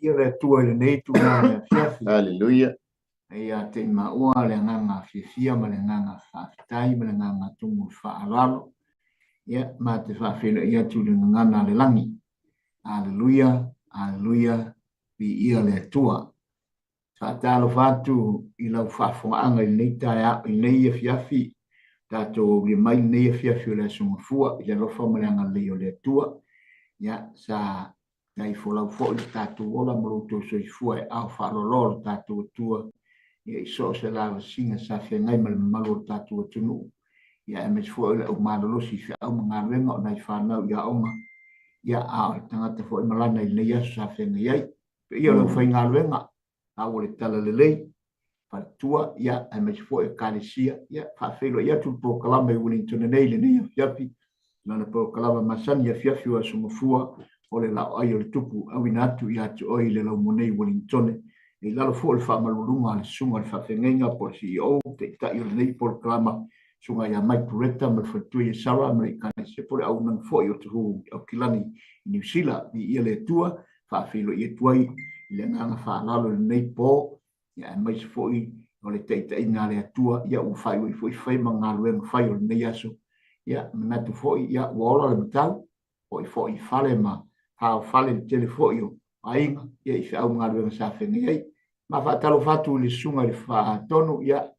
Viia le Atua i lenei itula o le afiafi. Haleluia. E ia te i maua le agaga fiafia ma le agaga faafetai ma le agaga tumu i le faaaloalo. Ia, ma te faafeiloai atu i le gagana a le lagi. Aleluia, aleluia, viia le Atua. Faatalofa atu i lau faafofogaaga i lenei taeao, i lenei afiafi, tatou aulia mai lenei afiafi o le Aso Gafua i le alofa ma le agalelei o le Atua. Ia, sa tai folau foi le tatou ola ma lo outou soifua e ao faaaloaloa lo tatou Atua, ia i so o se lavasiga sa feagai ma le mamalu o le tatou atunuu, ia aemaise foi o le au malolosi i feau ma galuega o nai fanau i aoga, ia a o le tagata foi ma lana i lenei aso sa feagai ai. Paia o le aufaigaluega, au o le Talalelei, faletua, ia, aemaise foi Ekalesia, ia, faafeiloai atu le polokalame i Wellington nei i lenei afiafi, lana polokalame masani afiafi o Aso Gafua, o le laoai o le Tupu, auina atu ia te oe i le laumua nei i Wellington, i lalo foi o le faamalualuga a le Susuga i le Faafeagaiga po o le CEO, Taitai o lenei polokalama, Susuga ia Mike Buretta ma le faletua ia Sarah ma le Ekalesia po o le auaunaga foi o Tuhu Aukilani i Niu Sila. Viia le Atua, faafeiloai atu ai i le agaga faaaloalo i lenei po, ia aemaise foi o le taitaiga a le Atua, ia ua faaiuiu foi fai ma galuega fai o lenei aso. Ia manatu foi, ia ua ola le matau, foi foi i fale ma faaofale le tele foi o aiga, ia i feau ma galuega sa feagai ai. Ma faatalofa atu i le susuga i le faatonu, ia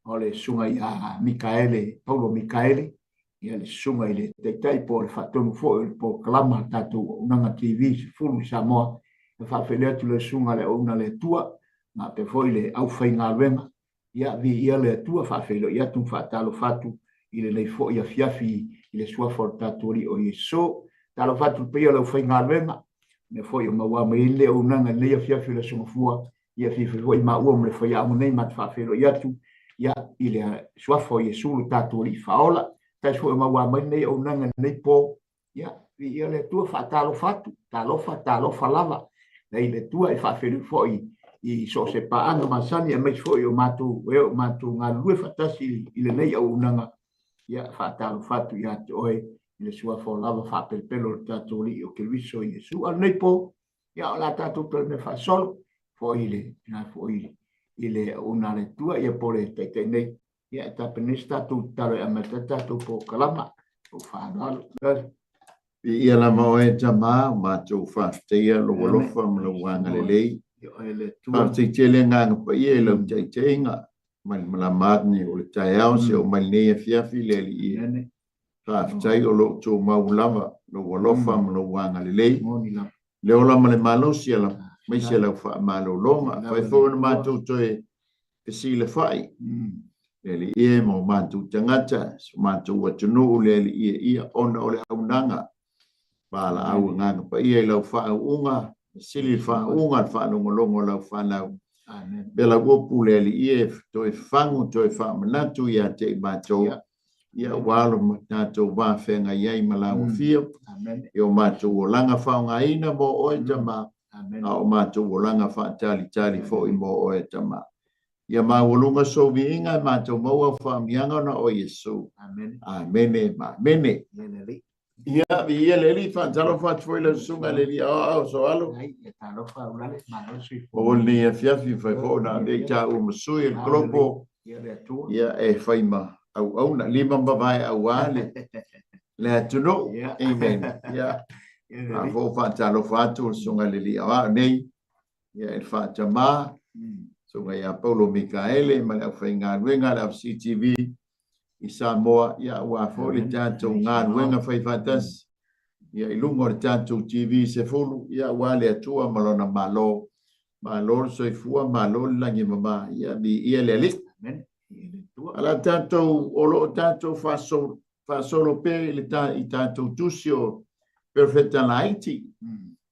o le susuga ia Mikaele, Paulo Mikaele, ia le susuga i le Taitai po o le Faatonu foi o le polokalama a le tatou Auaunaga TV 10 i Samoa. E faafeiloai atu le susuga i le Auauna a le Atua, faapea foi le aufaigaluega. Ia, viia le Atua, faafeiloai atu ma faatalofa atu i lenei foi afiafi i le suafa o le tatou Alii o Iesu. Talofa atu i le paia o le aufaigaluega, mea foi o maua mai ai le auaunaga i lenei afiafi o le Aso Gafua, ia fia foi maua ma le faiaoga nei ma te faafeiloai atu ia i le suafa o Iesu lo tatou Alii Faaola. Tasi foi o maua mai lenei auaunaga i lenei po, ia viia le Atua, faatalofa atu, talofa, talofa lava i le Atua e faafeiloai foi i so o se paaga masani aemaise foi o matou e o matou galulue faatasi i lenei auaunaga. Ia faatalofa atu ia te oe i le suafa o lava faapelepele o le tatou Alii o Keriso Iesu. A o lenei po, ia o le a tatou toe mea faasolo foi i le na foi i le auauna a le Atua, ia po o le taitai nei, ia e tapena se tatou tatalo e amata ai tatou polokalama. O faaaloalo. Viia lava oe Tama, o matou faafetaia lou alofa ma lou agalelei. Faafetai tele Agaga Paia i lau taitaiga mai le malama atu nei o le taeao seia oo mai lenei afiafi le Alii e. Faafetai o lo o tumau lava lou alofa ma lou agalelei, le ola ma le malosi aemaise lau faamalologa. Afai foi ona matou toe fesilafai, le Alii e, ma o matou tagata, si o matou atunuu, le Alii e, ia, ona o le auaunaga valaau Agaga Paia i lau faauuga, sili le faauuga le faalogologo a lau fanau. Pea lau upu le Alii e, toe fagu, toe faamanatu ia te i matou, ia ua alo ma tatou va feagai ai ma lau afio, i o matou olaga faaaogaina mo oe Tama, a o matou olaga faatalitali foi mo oe Tama. Ia maualuga sou viiga e matou maua au faamanuiaga ona o Iesu. Amene ma amene. Ia, viia le Alii, faatalofa atu foi lau susuga i le Alii Aoao Soalo. Maua lenei afiafi, fai foi ona avea i taua ma sui o le Global, ia e fai ma auauna, lima mavae aua le le atunuu. Amen. Ia, a foi faatalofa atu le susuga i le Alii Aoao nei, ia i le faatama, susuga ia Paulo Mikaele ma le aufaigaluega a le FCTV i Samoa, ia aua foi le tatou galuega fai faatasi ia i luga o le tatou TV 10, ia aua le Atua ma lona Malo. Malo le soifua, malo le lagi e mama, ia viia le Alii. A la tatou, o lo o tatou faasolo, faasolo pea i le ta, i tatou tusi o Perofeta laiti,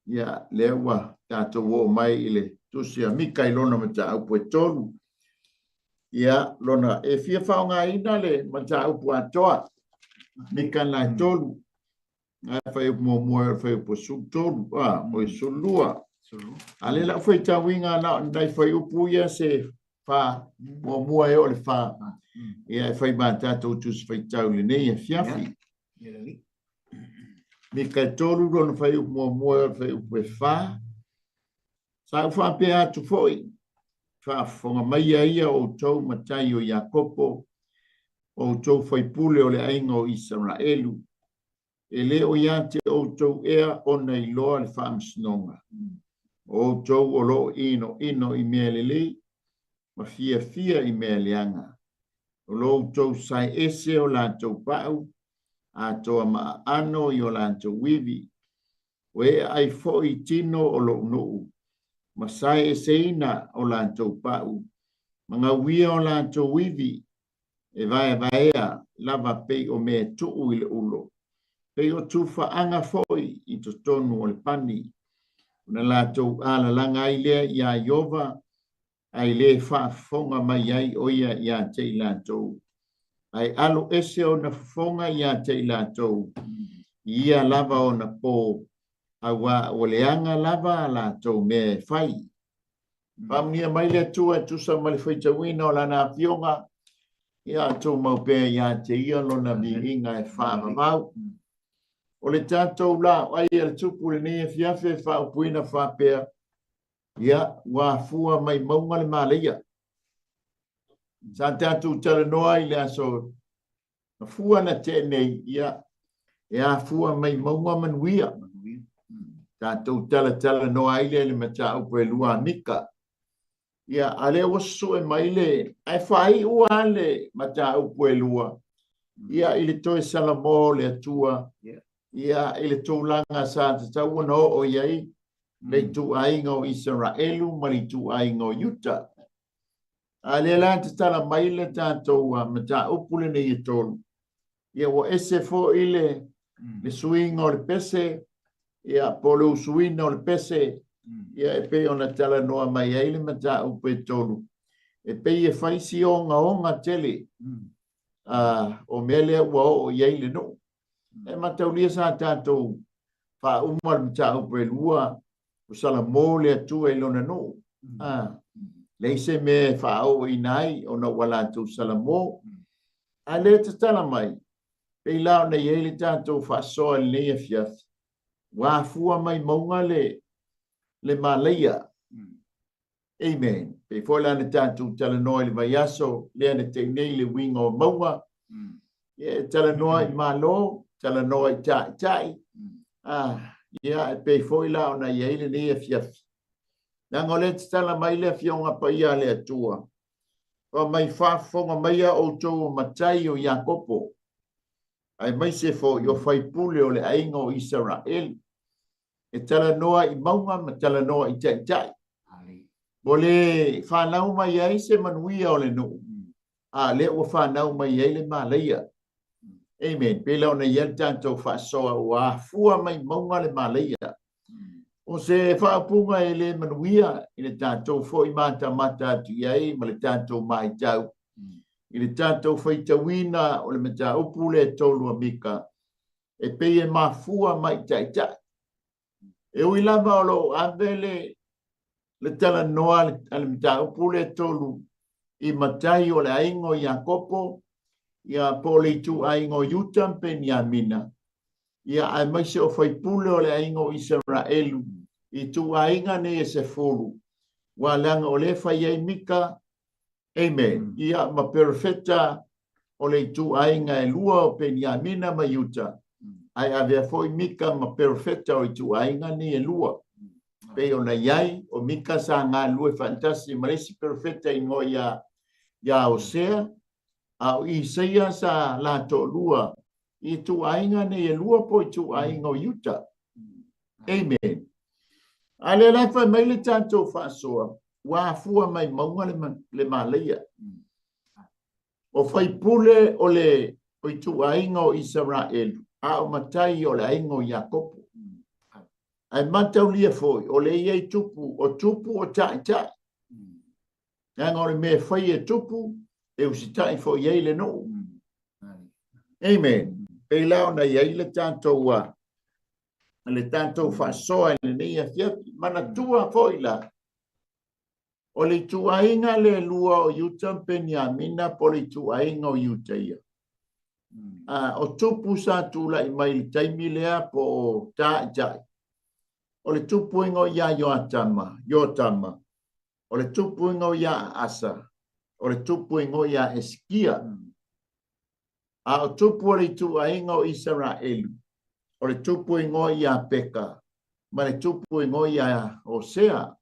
ia lea ua tatou oo mai i le tusi a Mika i lona mataupu e 3. Ia, lona, e fia faaaogaina le mataupu atoa, Mika na e 3, ae fuaiupu muamua e o le fuaiupu 13, a, o le 12. A lea lau faitauina na o ni nai fuaiupu ia se fa, muamua e o le fa, ia e fai ma tatou tusi faitau i lenei afiafi. Mika e 3, lona fuaiupu muamua e o le fuaiupu e 4. Sa ou faapea atu foi, Faafofoga maia ia outou matai o Iakopo, o outou faipule o le aiga o Isaraelu, e le o ia te outou ea ona iloa le faamasinoga. O outou o lo o inoino i mea lelei ma fiafia i mea leaga. O lo outou sae ese o latou pau, atoa ma aano i o latou ivi. Ua ee ai foi i tino o lou nuu, ma sae eseina o latou pau, ma gauia o latou ivi, e vaevaea lava pei o mea tuu i le ulo, pei o tufaaga foi i totonu o le pani. Ona latou alalaga ai lea iā Ieova, ae le faafofoga mai ai ʻo ia iā te i latou, ae alo ese ona fofoga iā te i latou i ia lava ona pō, auā ua leaga lava a latou mea e fai. Faamanuia mai le Atua e tusa ma le faitauina o Lana Afioga, ia tumau pea iā te Ia Lona viiga e faavavau. O le tatou laoai a le Tupu i lenei afiafi e faaupuina faapea, Ia, ua afua mai mauga le malaia. Sa tatou talanoa i le aso mafua na tea nei, ia, e afua mai mauga manuia. Tatou talatalanoa ai lea i le mataupu e lua a Mika. Ia, a lea ua susue mai le, ae faaiu lava le mataupu e lua, ia, i le toe Salamo o le Atua, ia, i le tulaga sa tatau ona oo i ai le ituaiga o Isaraelu ma le ituaiga o Iuta. A lea la tatala mai le tatou mataupu lenei e tolu, ia ua ese foi le, le suiga o le pese, ia po o le usuina o le pese, ia e pei ona talanoa mai ai le mataupu e tolu, e pei e fai si ogaoga tele o mea lea ua oo i ai le nuu. E mataulia sa tatou faauma le mataupu e lua, o Salamo le Atua i lona nuu. A, leai se mea e faaooina ai ona ua latou Salamo. A lea tatala mai, pei la ona i ai le tatou faasoa i lenei afiafi, ua afua mai mauga le, le malaia. Amen. Pei foi la na tatou talanoa i le vaiaso lea na tei nei le uiga o mauga. Ia, e talanoa i Malo, talanoa i Taitai. Ah, ia, e pei foi la ona i ai lenei afiafi. Leaga o lea tatala mai le Afioga Paia a le Atua. Fai mai faafofoga maia outou o matai o Iakopo, aemaise foi o faipule o le aiga o Isaraelu. E talanoa i mauga ma talanoa i taitai. Ua le fanau mai ai se manuia o le nuu, a lea ua fanau mai ai le malaia. Amen. Pei la ona i ai le tatou faasoa ua afua mai mauga le malaia. O se faaupuga e le manuia i le tatou foi matamata atu i ai ma le tatou matau i le tatou faitauina o le mataupu lea e tolu a Mika, e pei e mafua mai taitai. E ui lava o lo o ave le, le talanoa a le mataupu lea tolu i matai o le aiga o Iakopo, ia po o le ituaiga o Iuta ma Peniamina, ia aemaise o faipule o le aiga o Isaraelu i ituaiga nei e 10, ua leaga o lea e fai ai Mika Amen. Ia, ma perofeta o le ituaiga e lua o Peniamina ma Iuta, ae avea foi Mika ma perofeta o ituaiga nei e lua. Pei ona i ai, o Mika sa galulue faatasi ma le isi perofeta igoa ia, ia Osea, a o Isaia sa la toalua i ituaiga nei e lua po o ituaiga o Iuta. Amen. A lea la e fai mai le tatou faasoa, ua afua mai mauga le, le malaia. O faipule o le o ituaiga o Isaraelu, a o matai o le aiga o Iakopo. Ae mataulia foi, o le i ai tupu, o tupu o taitai. Leaga o le mea e fai e tupu, e usitai foi i ai le nuu. Amen. Pei la ona i ai le tatou, le tatou faasoa i lenei afiafi. Manatua foi la, o le ituaiga le lua o Iuta ma Peniamina po o le ituaiga o Iuta ia. O tupu sa tulai mai i le taimi lea po o taitai. O le tupu igoa ia Ioatama, Iotama, o le tupu igoa ia Asa, o le tupu igoa ia Esikia. A o tupu o le ituaiga o Isaraelu, o le tupu igoa ia Peka, ma le tupu igoa ia Hosea.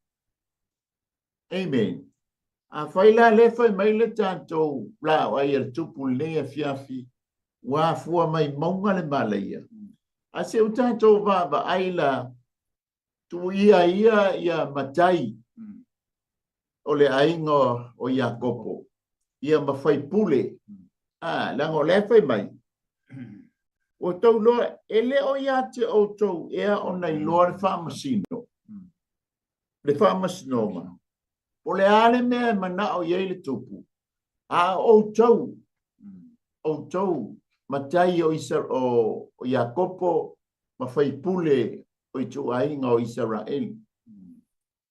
Amen. Afai la lea fai mai le tatou laoai a le tupu lenei afiafi, ua afua mai mauga le malaia. A se u tatou vaavaai la, tuuia ia ia matai o le aiga o Iakopo, ia ma faipule. A, leaga o lea fai mai, ua tou iloa, e le o ia te outou ea ona iloa le faamasino, le faamasinoga, po o le a le mea e manao i ai le tupu, a o outou, outou matai o, Isa, o, o Iakopo ma faipule o ituaiga o Isaraeli,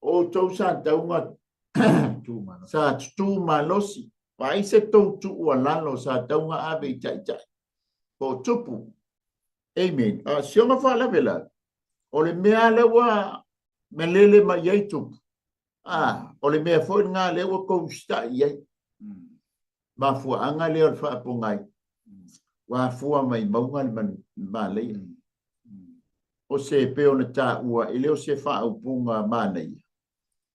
o outou sa tauga sa tutū malosi, vaai se tou tuualalo sa tauga ave i taitai, po o tupu. Amen. A sioga faalavelave, o le mea lea ua malele mai ai tupu, a, o le mea foi lena lea ua tou usitai i ai. Mafuaaga lea o le faapogai, ua afua mai mauga le malaia. O se pei ona taua, e le o se faaupuga manaia,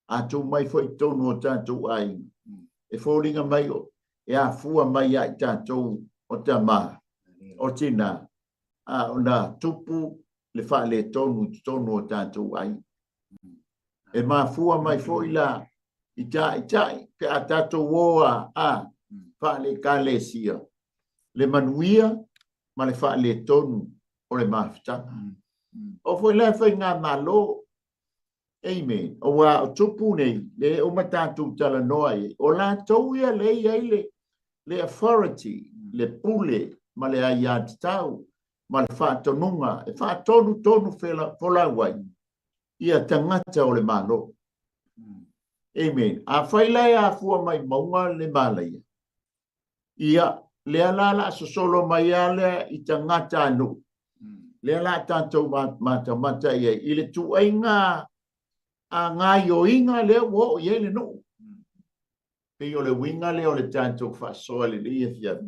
a tuu mai foi i totonu o tatou aiga, e foliga mai e afua mai ia i tatou o tama, o tina, a ona tupu le faaletonu i totonu o tatou aiga. E mafua mai foi la i taitai pe a tatou o a, a faale-ekalesia le manuia ma le faaletonu o le mafutaga. O foi la e faigamalo, amen, aua o tupu nei, le uma tatou talanoa i ai, o latou ia lea e i ai le, le authority, le pule ma le aiatatau ma le faatonuga e faatonutonu folau ai ia tagata o le Malo. Amen. Afai la e afua mai mauga le malaia, ia, lea la la sosolo mai a lea i tagata a nuu, lea la tatou matamata i ai i le tuaiga a gaioiga lea ua oo i ai le nuu. Pei o le uiga lea o le tatou faasoa lelei afiafi.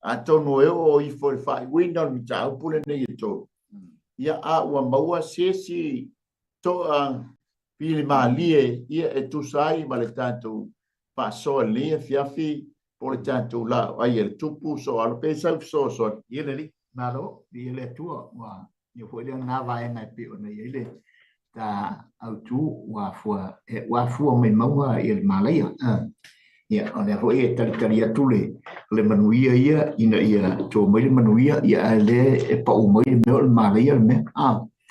Atonu e oo ifo i le faaiuina o le mataupu lenei e tolu, ia, a ua maua se isi toa pili malie ia e tusa ai ma le tatou faasoa lenei afiafi po o le tatou laoai a le tupu soalo pe sau fesoasoani. Ia lelei, malo, viia le Atua, ua ia foi lea na vaega e pei ona i ai le ta autu ua afua, e, ua afua mai mauga ia le malaia. Ia, o lea foi e talitali atu le, le manuia ia ina ia to mai le manuia, ia ae le e pau mai le mea o le malaia le mea.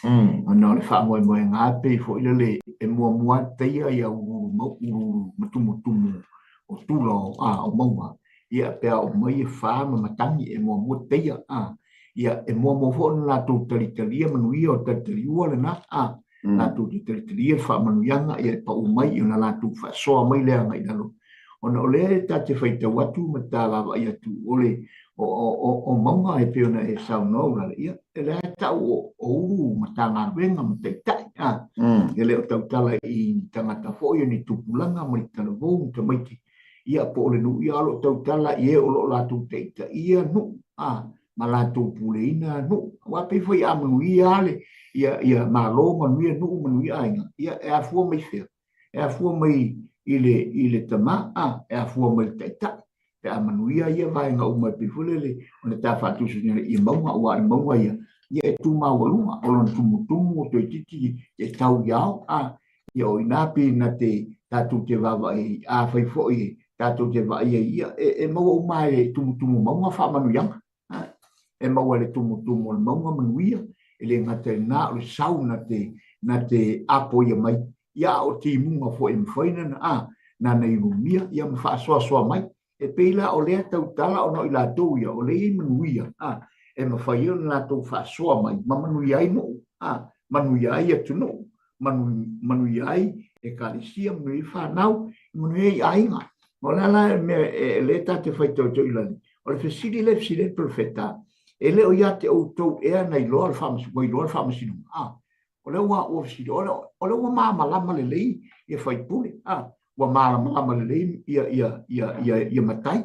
Ona o le faamoemoega pei foi lele e muamua teia ia uluulu mau, uluulu matumutumu o tula o, a, o mauga. Ia, pe a oo mai e fa ma matagi e muamua teia. A, ia, e muamua foi ona latou talitalia manuia o talitaliua lena, a, latou te talitalia le faamanuiaga, ia e pau mai ona latou faasoa mai lea agai i lalo. Ona o lea ta te faitau atu ma ta vaavaai atu, o le o, o, o, o mauga e pei ona e saunoa Ulale, ia, e lea e tau o, o ulu Matagaluega ma taitai, a, e le o tautala i ni tagata foi o ni tupulaga ma ni talavou ni tamaiti, ia po o le nuu, ia o lo o tautala i e o lo o latou taitaia nuu, a, ma latou puleina nuu. Aua pei foi a manuia lava le, ia, ia malo, manuia nuu, manuia aiga, ia e afua mai fea? E afua mai i le, i le tama, a, e afua mai i le taitai. Pe a manuia ia vaega uma e pei foi lele ona ta faatusa i mauga, aua o le mauga ia, ia e tu maualuga, o lona tumutumu o toeitiiti e tau i ao, a, ia o i ina pei na te tatou te vaavaai ai, afai foi tatou te vaai ai, ia e, e maua uma e tumutumu mauga faamanuiaga. E maua e le tumutumu o le mauga manuia, e le gata i lena o le sau na te, na te apoia mai, ia a o timuga foi e mafai na, a, nana inumia, ia ma faasoasoa mai. E pei la o lea tautala ona o i latou ia, o lea e i ai manuia, a, e mafai ai ona latou faasoa mai ma manuia ai nuu, a, manuia ai atunuu, manu, manuia ai ekalesia, manuia ai fanau, manuia ai aiga. O le a la le mea e lea ta te faitau i lani, o le fesili lea e fesili ai le perofeta, e le o ia te outou ea na iloa le faamasinoga, ua iloa le faamasinoga, a, O lea ua ua fesili, o lea ua malamalama lelei ia faipule, a, ua malamalama lelei ia ia ia ia ia matai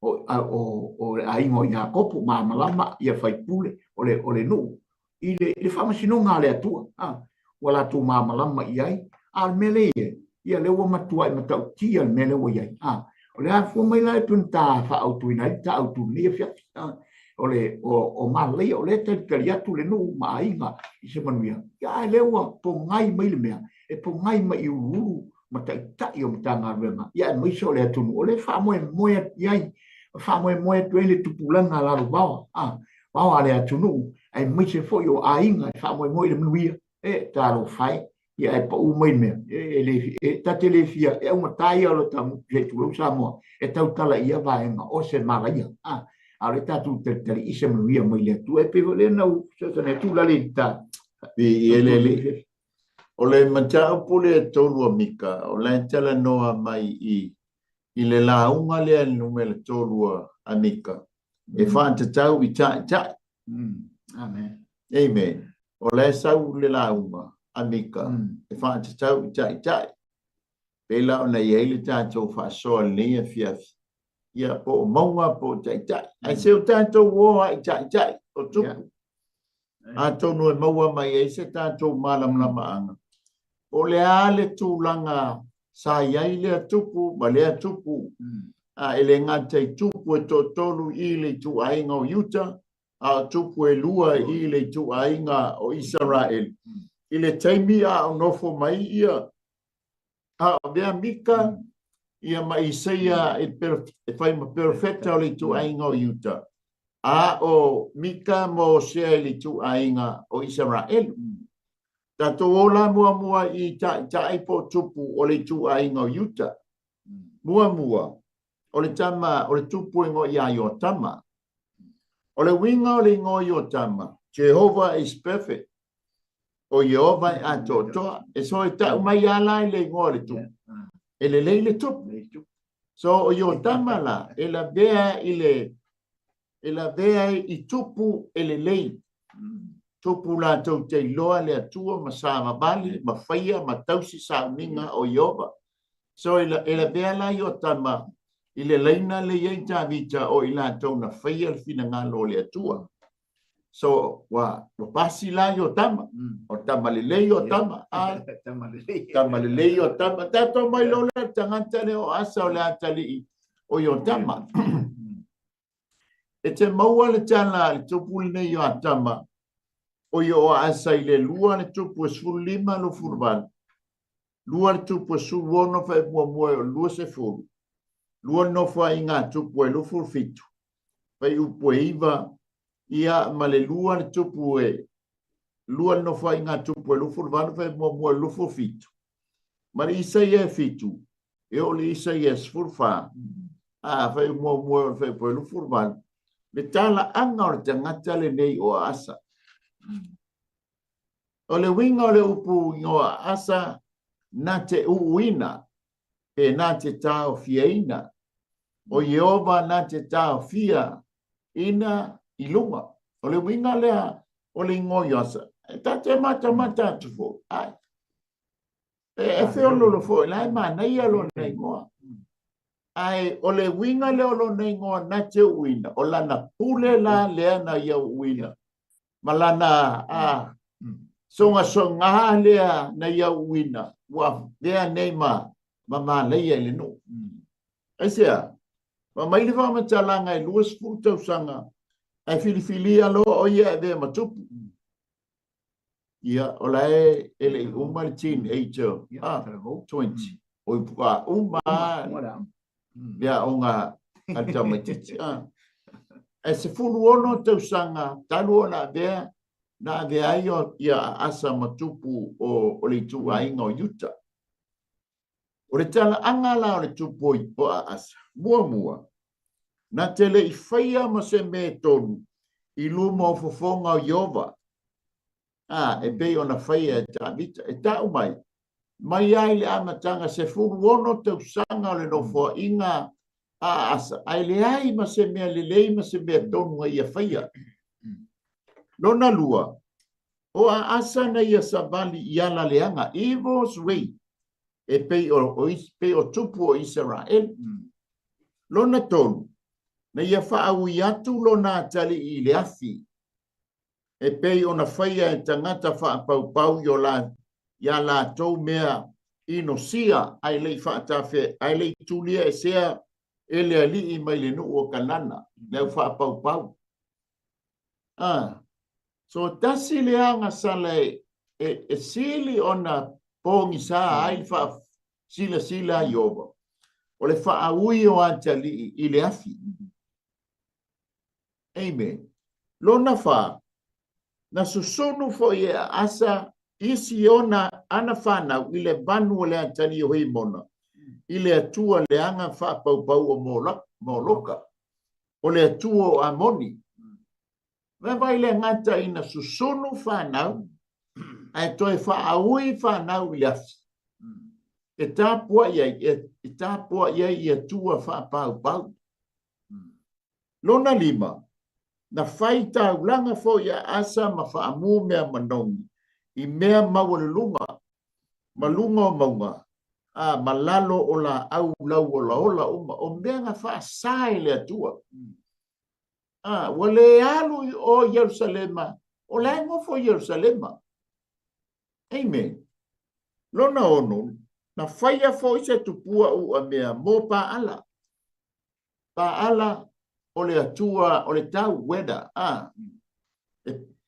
o o o le aiga o Iakopo, malamalama ia faipule o le o le nuu i le i le faamasinoga a le Atua, a, ua latou malamalama i ai. A o le mea lea e i ai, ia lea ua matuai matautia le mea lea ua i ai. A, o le afua mai la e pei ona ta faaautuina ai le ta autu i lenei afiafi. A, o le o, o Malaia, o lea e talitali atu le nuu ma aiga i se manuia, ia ae lea ua pogai mai le mea, e pogai mai i uluulu ma taitai o Matagaluega, ia aemaise o le atunuu, o lea e faamoemoe atu i ai, faamoemoe atu ai le tupulaga lalovaoa, a, vaoa a le atunuu, aemaise foi o aiga e faamoemoe i le manuia. E, talofa e, ia ae pau mai le mea, e, e, le, e, ta te le fia, e augata ia o lo ta se tulou Samoa, e tautala i ia vaega o se malaia, a, a o le tatou talitali i se manuia mai le Atua, e pei foi lea na ou fesoasoani atu la le ta. I e le le. O le mataupu lea e tolu a Mika, o la e talanoa mai i i le lauga lea i le numera tolu a Mika, e faatatau i taitai. Amen. Amen. O la e sau le lauga a Mika e faatatau i taitai. Pei la ona i ai le tatou faasoa i lenei afiafi, ia po o mauga po o taitai. Ae se o tatou o lava i taitai o tupu. Atonu e maua mai ai se tatou malamalamaaga, po o le a le tulaga sa i ai lea tupu ma lea tupu, a e le gata i tupu e toatolu i le ituaiga o Iuta, a o tupu e lua i le ituaiga o Isaraelu. I le taimi a o nofo mai ia, a o avea Mika ia ma Isaia e fai ma perofeta o le ituaiga o Iuta, a o Mika ma Osea i le ituaiga o Isaraelu. Tatou o la muamua i taitai po o tupu o le ituaiga o Iuta. Muamua, o le tama, o le tupu e igoa ia Iotama. O le uiga o le igoa Iotama, Jehovah is perfect. O Ieova e atoatoa. E so e tau mai lava la i le igoa o le tupu. E lelei le tupu. So o Iotama la, e lavea i le e lavea i tupu e lelei. Tupu latou te iloa le Atua ma savavali ma faia ma tausi sauniga o Ieova. So e lavea la Iotama i le laina lea e i ai Tavita o i latou na faia le finagalo o le Atua. So ua pasi la Iotama. O tama lelei Iotama. Tama lelei. Tama lelei Iotama. Tatou mai loa lea le tagata lea o Asa o le atalii o Iotama. E te maua le tala a le tupu lenei o Atama, o ia o Asa i le lua le tupu e 15 28, lua le tupu e 16 fai muamua e o le 20, lua le nofoaiga a tupu e 27, fai upu e 9, ia ma le lua le tupu e lua le nofoaiga a tupu e 28 fai muamua e 27, ma le Isaia e 7, e oo i le Isaia e 14, a fai muamua o le fai 28, le talaaga o le tagata lenei o Asa. O le uiga o le upu igoa Asa, na te uuina, pe na te taofiaina. O Ieova na te taofia ina i luga. O le uiga lea o le igoa o Asa. E ta te matamata atu foi. Ai. E feololo foi, la e manaia lona igoa. Ae o le uiga lea o lona igoa na te uuina, o lana pule la lea na ia uuina. Ma lana a sogasoga lea na ia uuina, ua avea nei ma malaia i le nuu. Aisea? Fai mai le faamatalaga e 20 tausaga, ae filifilia loa o ia e avea ma tupu. Ia, o la e e le i uma le teenager, 20. Oi, a uma le aoga a le tamaitiiti. Ae 16 tausaga talu ona avea, na avea ai ia Asa ma tupu o le ituaiga o Iuta. O le talaaga la o le tupu o Asa, muamua, na te le i faia ma se mea tonu i luma o fofoga o Ieova, a, e pei ona faia e Tavita. E tau mai, mai lava i le amataga 16 tausaga o le nofoaiga a Asa, ae leai ma se mea lelei ma se mea tonu na ia faia. Lona lua, O Aasa na ia savali i ala leaga, evil's way, e pei o, o, pei o tupu o Isaraelu. Lona tolu, na ia faaui atu lona atalii i le afi, e pei ona faia e tagata faapaupau i o la, iā latou mea inosia ae le i faatafe, ae le i tulia esea e le Alii mai le nuu o Kanana, le au faapaupau. Ah, so tasi le agasala e, e, e sili ona pogisa ai le faasilasila a Ieova, o le faaui o atalii i le afi. Amen. Lona fa, na susunu foi e Aasa isi ona ana fanau i le vanu o le atalii o Himona, i le Atua leaga faapaupau o Moloka, o le Atua o Amoni. Vaivai le gata ina susunu fanau, ae toe faaui fanau i le afi. E tapuai ai, e tapuai ai i Atua faapaupau. Lona lima, na fai taulaga foi a Asa ma faamu mea manogi i mea maualuluga ma luga o mauga, a ma lalo o laau lau olaola uma, o mea na faasa e le Atua. A, ua le alu i o Ierusalema, o la e nofo i Ierusalema. Amen. Lona ono, na faia foi se tupua uamea mo Paala. Paala o le Atua o le tau, weather, a.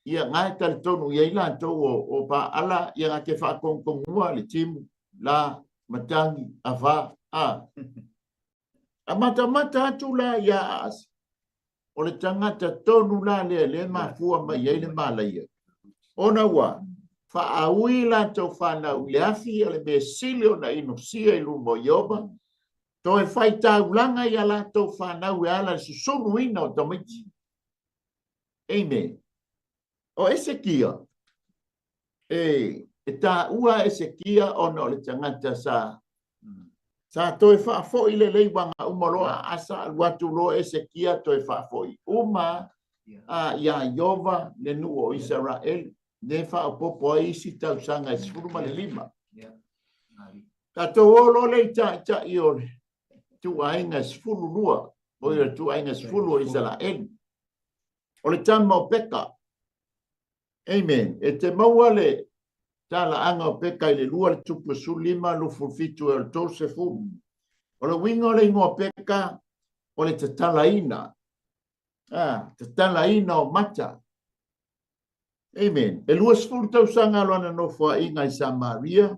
Ia nga e talitonu i ai latou o, o Paala, ia nga te faatonutonu le timu, la, matagi, afa, a. A matamata atu la iā Aasa, o le tagata tonu la lea lea e mafua mai ai le malaia, ona ua faaui latou fanau i le afi o le mea sili ona inosia i luma o Ieova, toe fai taulaga i a latou fanau e ala i le susunuina o tamaiti. Amen. O Esekia, e, e taua Esekia ona o le tagata sa sa toe faafoi lelei waga uma loa a Asa alu atu loa Esekia toe faafoi uma a iā Ieova le nuu o Isaraelu ne faaopoopo ai isi tausaga e 15. Tatou o loa le i taitai o le ituaiga e 12, o le ituaiga e 10 o Isaraelu. O le tama o Peka. Amen. E te maua le talaaga o Peka i le 2 le tupu e 15, 27 e o le 30. O le uiga o le igoa Peka, o le tatalaina. Ah, tatalaina o mata. Amen. E 20 tausaga lona nofoaiga i Samaria,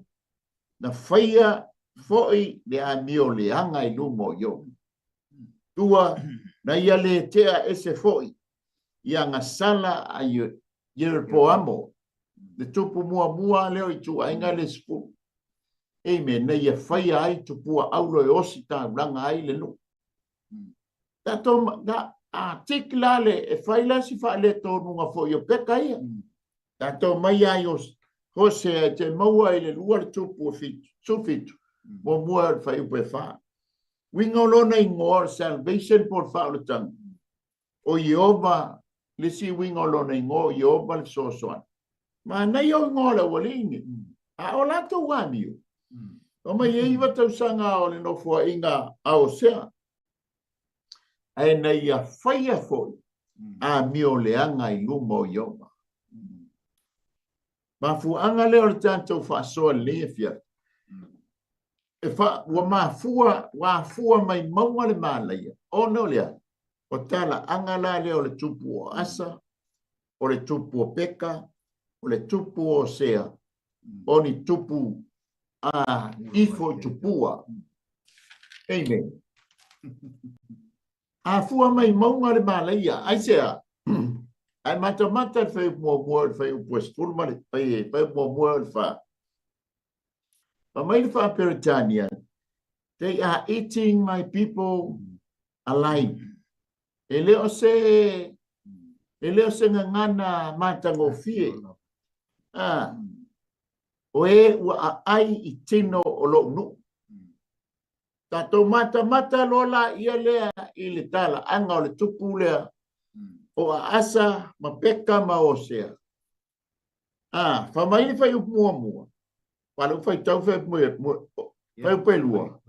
na faia foi le amio leaga i luma o Ieova. Tua, na ia le tea ese foi i agasala a Ieropoamo, le tupu muamua lea o ituaiga le 10. Amen. Na ia faia ai tupua aulo e osi taulaga ai le nuu. Tatou na a tik la le e fai la si faaletonuga foi o Peka ia. Tatou mai ai o Hosea e te maua i le 2 le tupu o fitu, 17, muamua o le fuaiupu e 4. Uiga o lona igoa o le salvation po o le faaolataga. O Ieova, le isi uiga o lona igoa o Ieova le fesoasoani. Manaia o igoa o le aualii nei. A o latou amio. O mai e 9 tausaga o le nofoaiga a Hosea. Ae na ia faia foi amio leaga i luma o Ieova. Mafuaaga lea o le tatou faasoa i lenei afiafi. E fa, ua mafua, ua afua mai mauga le malaia, ona o le a? O talaaga la lea o le tupu o Asa, o le tupu o Peka, o le tupu o Hosea, o ni tupu a ifo i tupua. Amen. Afua mai mauga le malaia, aisea? Ae matamata le fuaiupu muamua o le fuaiupu e 10 ma le fuaiupu muamua o le 4. Fai mai le faa-Peretania, they are eating my people alive. E le o se e le o se gagana matagofie. Ah, o e ua aai i tino o lou nuu. Tatou matamata loa laia lea i le talaaga o le tupu lea o Aasa ma Peka ma Hosea. A, fai mai le fuaiupu muamua, aua o lea ua faitau fuaiupu e lua,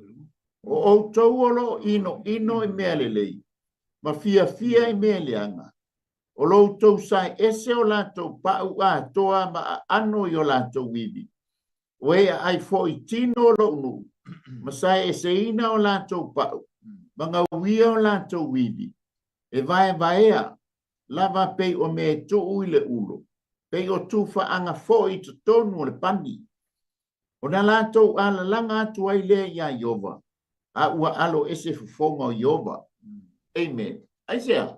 o outou o lo o inoino i mea lelei, ma fiafia i mea leaga, o lo outou sae ese o latou pau atoa ma aano i o latou ivi, o e aai foi tino o lou nuu, ma sae eseina o latou pau, ma gauia o latou ivi, e vaevaea lava pei o mea e tuu i le ulo, pei o tufaaga foi i totonu o le pani. Ona latou alalaga atu ai lea iā Ieova, a ua alo ese fofoga o Ieova. Amen. Aisea?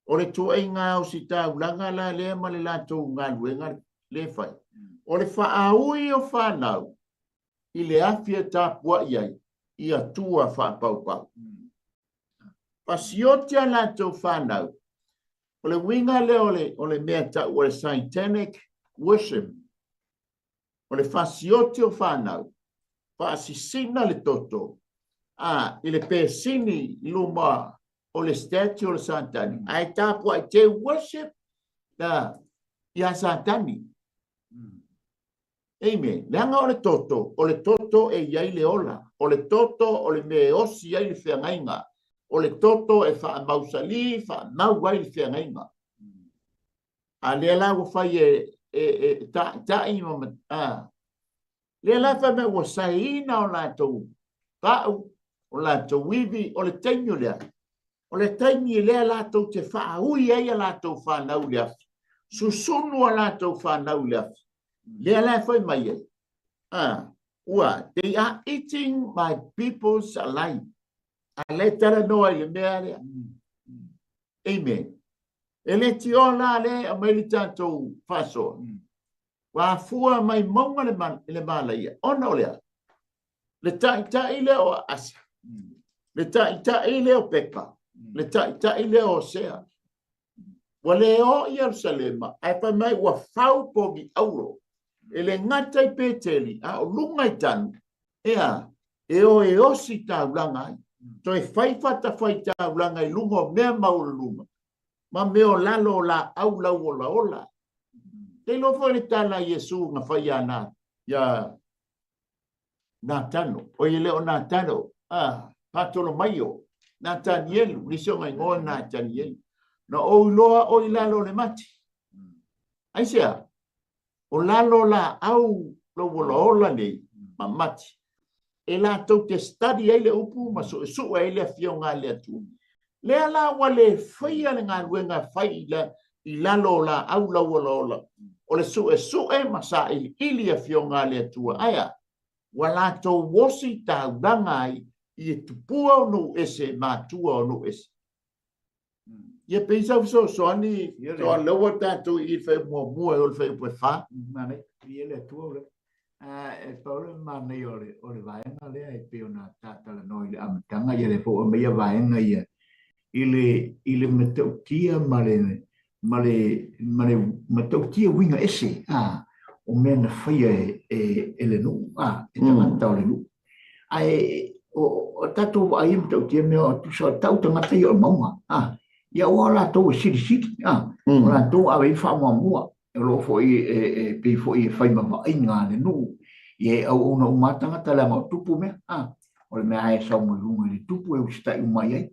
O le tuuaiga ositaulaga la lea ma le latou galuega lea e fai, o le faaui o fanau i le afi e tapuai ai i atua faapaupau. Fasioti a latou fanau. O le uiga lea o le, o le mea tau o le satanic worship. O le fasioti o fanau, faasisina le toto, a, i le pesini i luma o le statue o le Satani, ae tapuai te worship the, ia Satani. Amen. Leaga o le toto, o le toto e i ai le ola, o le toto o le mea e osi ai le feagaiga, o le toto e faamausalī, faamau ai le feagaiga. A lea la ua fai e, e, e taʻitaʻi ma, a, lea la fai mai ua saeina o latou pau, o latou ivi, o le taimi o le a? O le taimi lea latou te faaui ai a latou fanau i le afi, susunu a latou fanau i le afi. Lea la e fai mai ai, a, ua, they are eating my people's alive. A lea e talanoa i le mea lea. Amen. E le tioa la lea e aumai le tatou faasoa. Ua afua mai mauga le, le malaia. Ona o le a? Le taitai lea o Asa. Le taitai lea o Peka. Le taitai lea o Hosea. Ua le o i Ierusalema, ae fai mai ua fau povi auro. E le gata i Peteli, a o luga i Tanu, ea, e o e osi taulaga ai. Toe fai fatafaitaulaga i luga o mea maualuluga, ma mea o lalo o laau lauolaola. Te iloa foi le tala a Iesu na fai iā na, iā Natano, oi e le o Natano, a, Patolomaio, Natanielu, le isi ona igoa Natanielu. Na ou iloa oe i lalo o le mati. Aisea? O lalo laau lou olaola nei ma mati, e latou te study ai le upu ma suesue ai le Afioga a le Atua. Lea la ua le faia le galuega e fai i lalo o laau lauolaola, o le suesue ma sailiili Afioga a le Atua. Ae a? Ua latou osi taulaga ai i tupua o nuu ese ma atua o nuu ese. Ia pei sau fesoasoani, toa lea ua tatou i le fuaiupu muamua e o le fuaiupu e fa. Manaia, viia le Atua o le e pau le manaia o le o le vaega lea e pei ona ta talanoa i le amataga, ia lea foi ua aumaia vaega ia i le i le matautia ma le ma le ma le matautia uiga ese a o mea na faia e e, e le nuu a e tagata o le nuu. Ae o tatou vaai e matautia mea o tusa o tau tagata ia o le mauga, a, ia aua o latou e silisili, a, o latou ave i ai le faamuamua, o lo o foi e, e pei foi e fai ma vaaiga a le nuu, ia e auauna uma lava tagata leaga o tupu mea, a, o le mea lava e sau mai luga i le tupu e usitai uma i ai.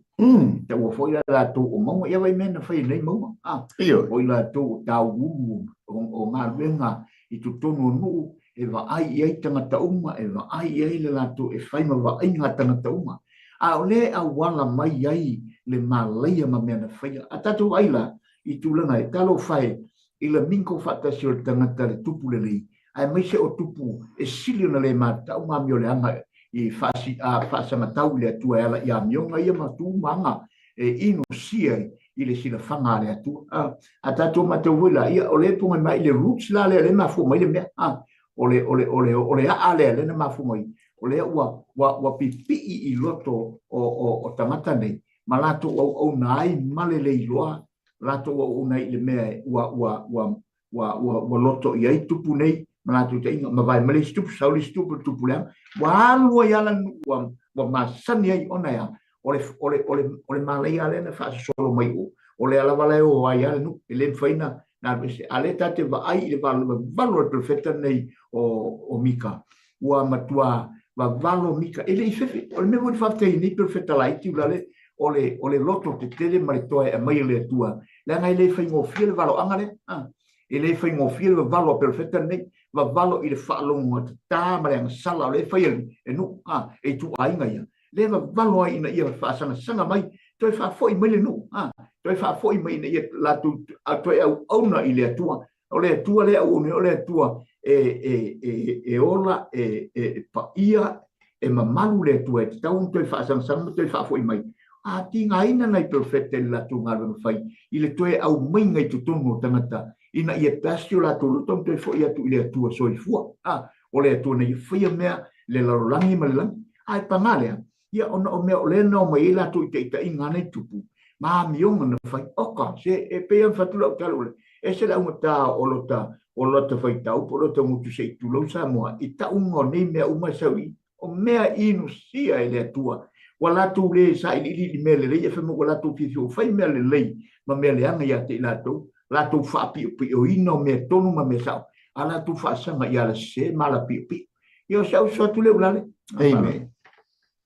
Taua foi la latou o mauga, ia vaai mea na fai e nei mauga, a, o i latou o tāuluulu o galuega i totonu o nuu e vaai i ai tagata uma, e vaai i ai le latou e fai ma vaaiga a tagata uma. A o lea e auala mai ai le malaia ma mea na faia. A tatou vaai la i tulaga e, talofa e, i le minko faatasi o le tagata le tupu lelei, aemaise o tupu e sili ona le matatau ma amio leaga i faasagatau i le Atua e ala i amioga ia ma tu ma aga e inosia i le silafaga a le Atua. A, a tatou matau foi la, ia, o lea e pogai mai i le roots la lea, lea e mafua mai le mea. A, o le, o le, o le, o le aa lea, lea na mafua mai, o lea ua, ua, ua pipii i loto o, o, o tagata nei, ma latou auauna ai ma le le iloa, latou auauna ai i le mea ua, ua, ua, ua, ua, ua loto i ai tupu nei ma latou taiga, mavae mai le isi tupu, sau le isi tupu, le tupu leaga. Ua alu ai lava le nuu ua, ua masani ai ona e a? O le, o le, o le, o le malaia lea na faasosolo mai o, o lea lava la e o ai lava le nuu. E le mafai na, Na alu ese. A lea ta te vaai i le vavalo o le perofeta lenei o Mika, ua matua vavalo Mika, e le i fefe. O le mea foi na faafetai ai nei perofeta laiti ulale, o le, o le loto tetele ma le toa e aumai e le Atua, leaga e le faigofie le valoaga lea. A, e le faigofie le vavalo a perofeta lenei, vavalo i le faalogogatata ma le agasala o lea e fai e nuu, a, e ituaiga ia. Lea e vavalo ai ina ia faasagasaga mai, toe faafoi mai le nuu, a, toe faafoi mai ina ia latou toe auauna i le Atua. O le Atua lea e auauna ai, o le Atua e, e, e, e ola, e, e, e paia, e mamalu le Atua, e tatau ona toe faasagasaga ma toe faafoi mai. A tigaina nai perofeta i le latou galuega fai, i le toe aumaiga i totonu o tagata, ina ia tasi o latou loto ona toe foi atu i le Atua soifua. A, o le Atua na ia faia mea le lalolagi ma le lagi. Ae pagā lea, ia ona o mea o lea na omai ai latou i taitaiga a nai tupu ma amioga na fai. Oka, se e pei ona fai atu lau tala, ua ese le augata o lota, o lota faitau po o lota gutu se i tulou Samoa i tauga o nei mea uma e sau i i. O mea inusia e le Atua. Ua latou le sailiili i mea lelei, e fai mai ua latou fiafia ua fai mea lelei ma mea leaga ia te i latou, latou faapiopioina o mea tonu ma mea sao, a latou faasaga i ala sese ma ala piopio. Ia o se auso atu lea ulale. Amen.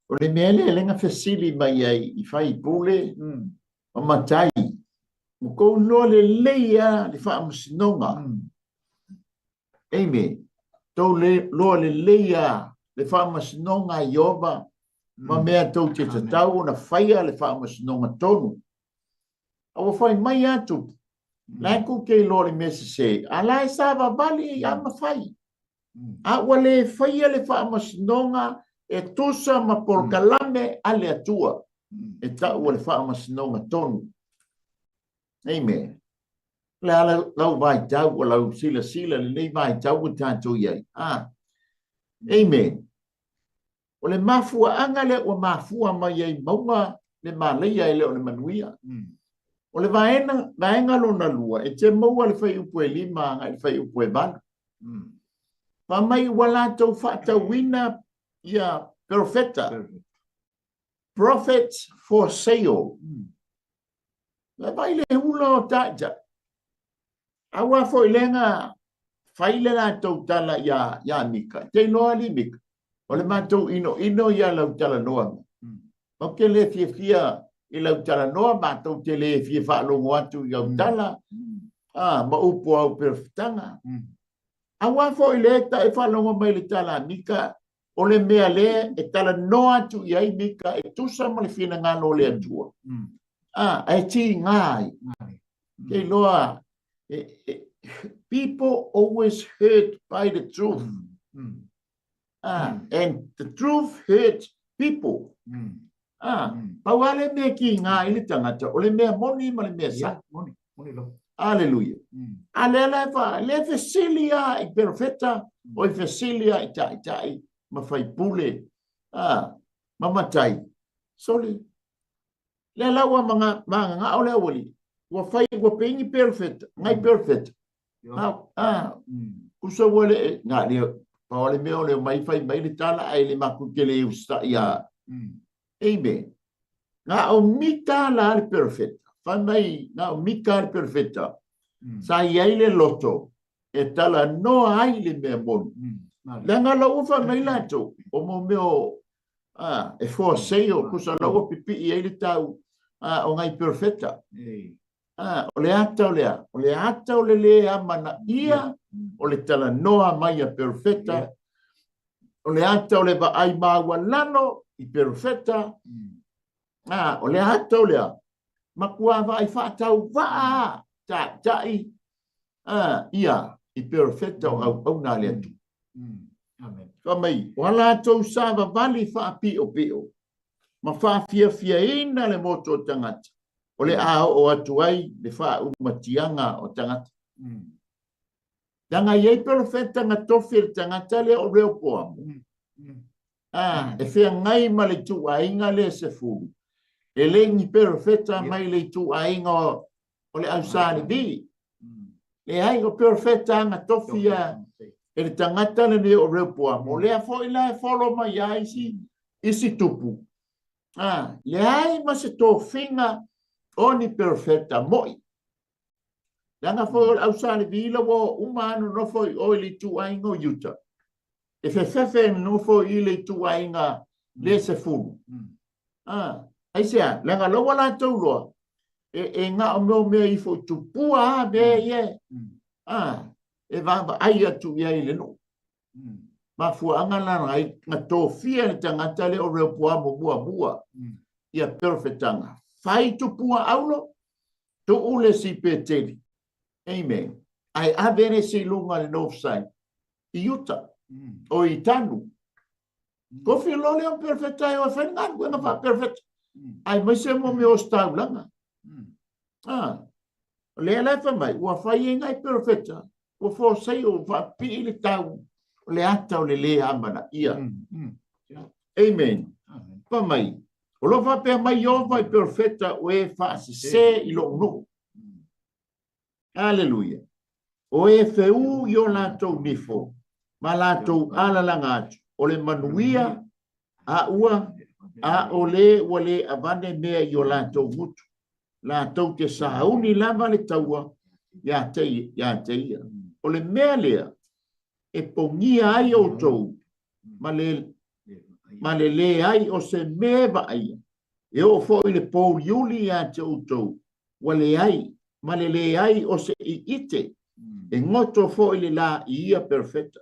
O le mea lea lea na fesili mai ai i faipule ma matai, ua tou iloa lelei lava le faamasinoga. Amen. Tou iloa lelei lava le faamasinoga a Ieova ma mea tou te tatau ona faia le faamasinoga tonu. A ua fai mai lava Tupu, la e tou te iloa le mea sese, a la e savavali lava ma fai. A ua le faia le faamasinoga e tusa ma polokalame a le Atua, e taua le faamasinoga tonu. Amen. O le a lau vaitau, o lau silasila lenei vaitau ua tatou i ai. Ah. Amen. O le mafuaaga lea ua mafua mai ai mauga le malaia e le o le manuia. O le vaena, vaega lona lua, e te maua le fuaiupu e 5 agai le fuaiupu e 8. Fai mai ua latou faatauina ia perofeta, prophets for sale. Le vai le hula o taitai. Aua foi lea na fai le latou tala ia, ia Mika. Te iloa ali Mika, o le matou inoino ia lau talanoa mai. Matou te le fiafia i lau talanoa, matou te le fia faalogo atu i au tala, ah, ma upu au perofetaga. Aua foi lea e ta e faalogo mai le tala a Mika, o le mea lea e talanoa atu i ai Mika e tusa ma le finagalo o le Atua. Ah, ae tiga ai. Te iloa, people always hurt by the truth. Ah, and the truth hurts people. Ah, pau lava le mea kiga ai le tagata, o le mea moni ma le mea sa. Moni, moni lava. Aleluia. A lea la e fa, lea fesili lava i perofeta, o i fesili lava i taitai ma faipule, ah, ma matai. Soli, Lea la ua magagao le aualii, ua fai, ua pei ni perofeta, ngai perofeta. A, a, kusa ua le, na le, pau le mea o le omai fai mai le tala, ae le matou te le usitai a. Amen. Na o Mika la le perofeta. Fai mai, na o Mika le perofeta. Sa i ai le loto e talanoa ai le mea moni. Leaga la ua fai mai latou, o mo mea o a, e forseio, kusa la ua pipii ai le tau a, o ngai perofeta. A, o le ata o le a? O le ata o le le amanaia o le talanoa mai a perofeta. O le ata o le vaai maualalo i perofeta. A, o le ata o le a? Matua vaai faatauvaa taitai a, ia i perofeta o auauna a le Atua. Fai mai, o a latou savavali faapiopio ma faafiafiaina le motu o tagata, o le a oo atu ai le faaumatiaga o tagata. Leaga e i ai perofeta na tofi e le tagata lea o Reopoamo, a, e feagai ma le ituaiga lea 10, e le ni perofeta mai le ituaiga o le au Sa Levi. Leai, o perofeta na tofi e le tagata lenei o Reopoamo, o lea foi la e folo mai ai isi tupu. A, leai ma se tofiga o ni perofeta mo'i. Leaga foi o le au Sa Levi la ua o uma lava nonofo i o i le ituaiga o Iuta. E fefefe e nonofo i le ituaiga le 10. Ah, aisea? Leaga la ua latou loa, e na o mea o mea ifo i tupua a mea ia. Ah, e vaavaai atu i ai i le nuu. Mafuaaga la ai na tofia le tagata le o Rehoboamo muamua ia perofetaga. Fai tupua aulo, tuu le si Peteli. Amen. Ae ave le si luga le north side i Uta, o i Tanu. Kofi lo le o perofeta e o e fai galuega faaperofeta. Aemaise mo mea o ositaulaga. Ah, o lea la e fai mai, ua fai e nai perofeta, ua fosai o faapipii le tau o le ata o le lē amanaia. Amen. Fai mai, o lo o faapea mai Ieova i perofeta o e faasesē i lou nuu. Aleluia. O e feū i o latou nifo ma latou alalaga atu, o le manuia a ua a o le ua lē avane mea i o latou gutu. Latou te sauni lava le taua iā te ia te ia. O le mea lea e pogia ai outou ma le ma le leai o se mea e vaaia, e oo foi le pōuliuli iā te outou, ua leai, ma le leai o se iite, e goto foi le lā i ia perofeta.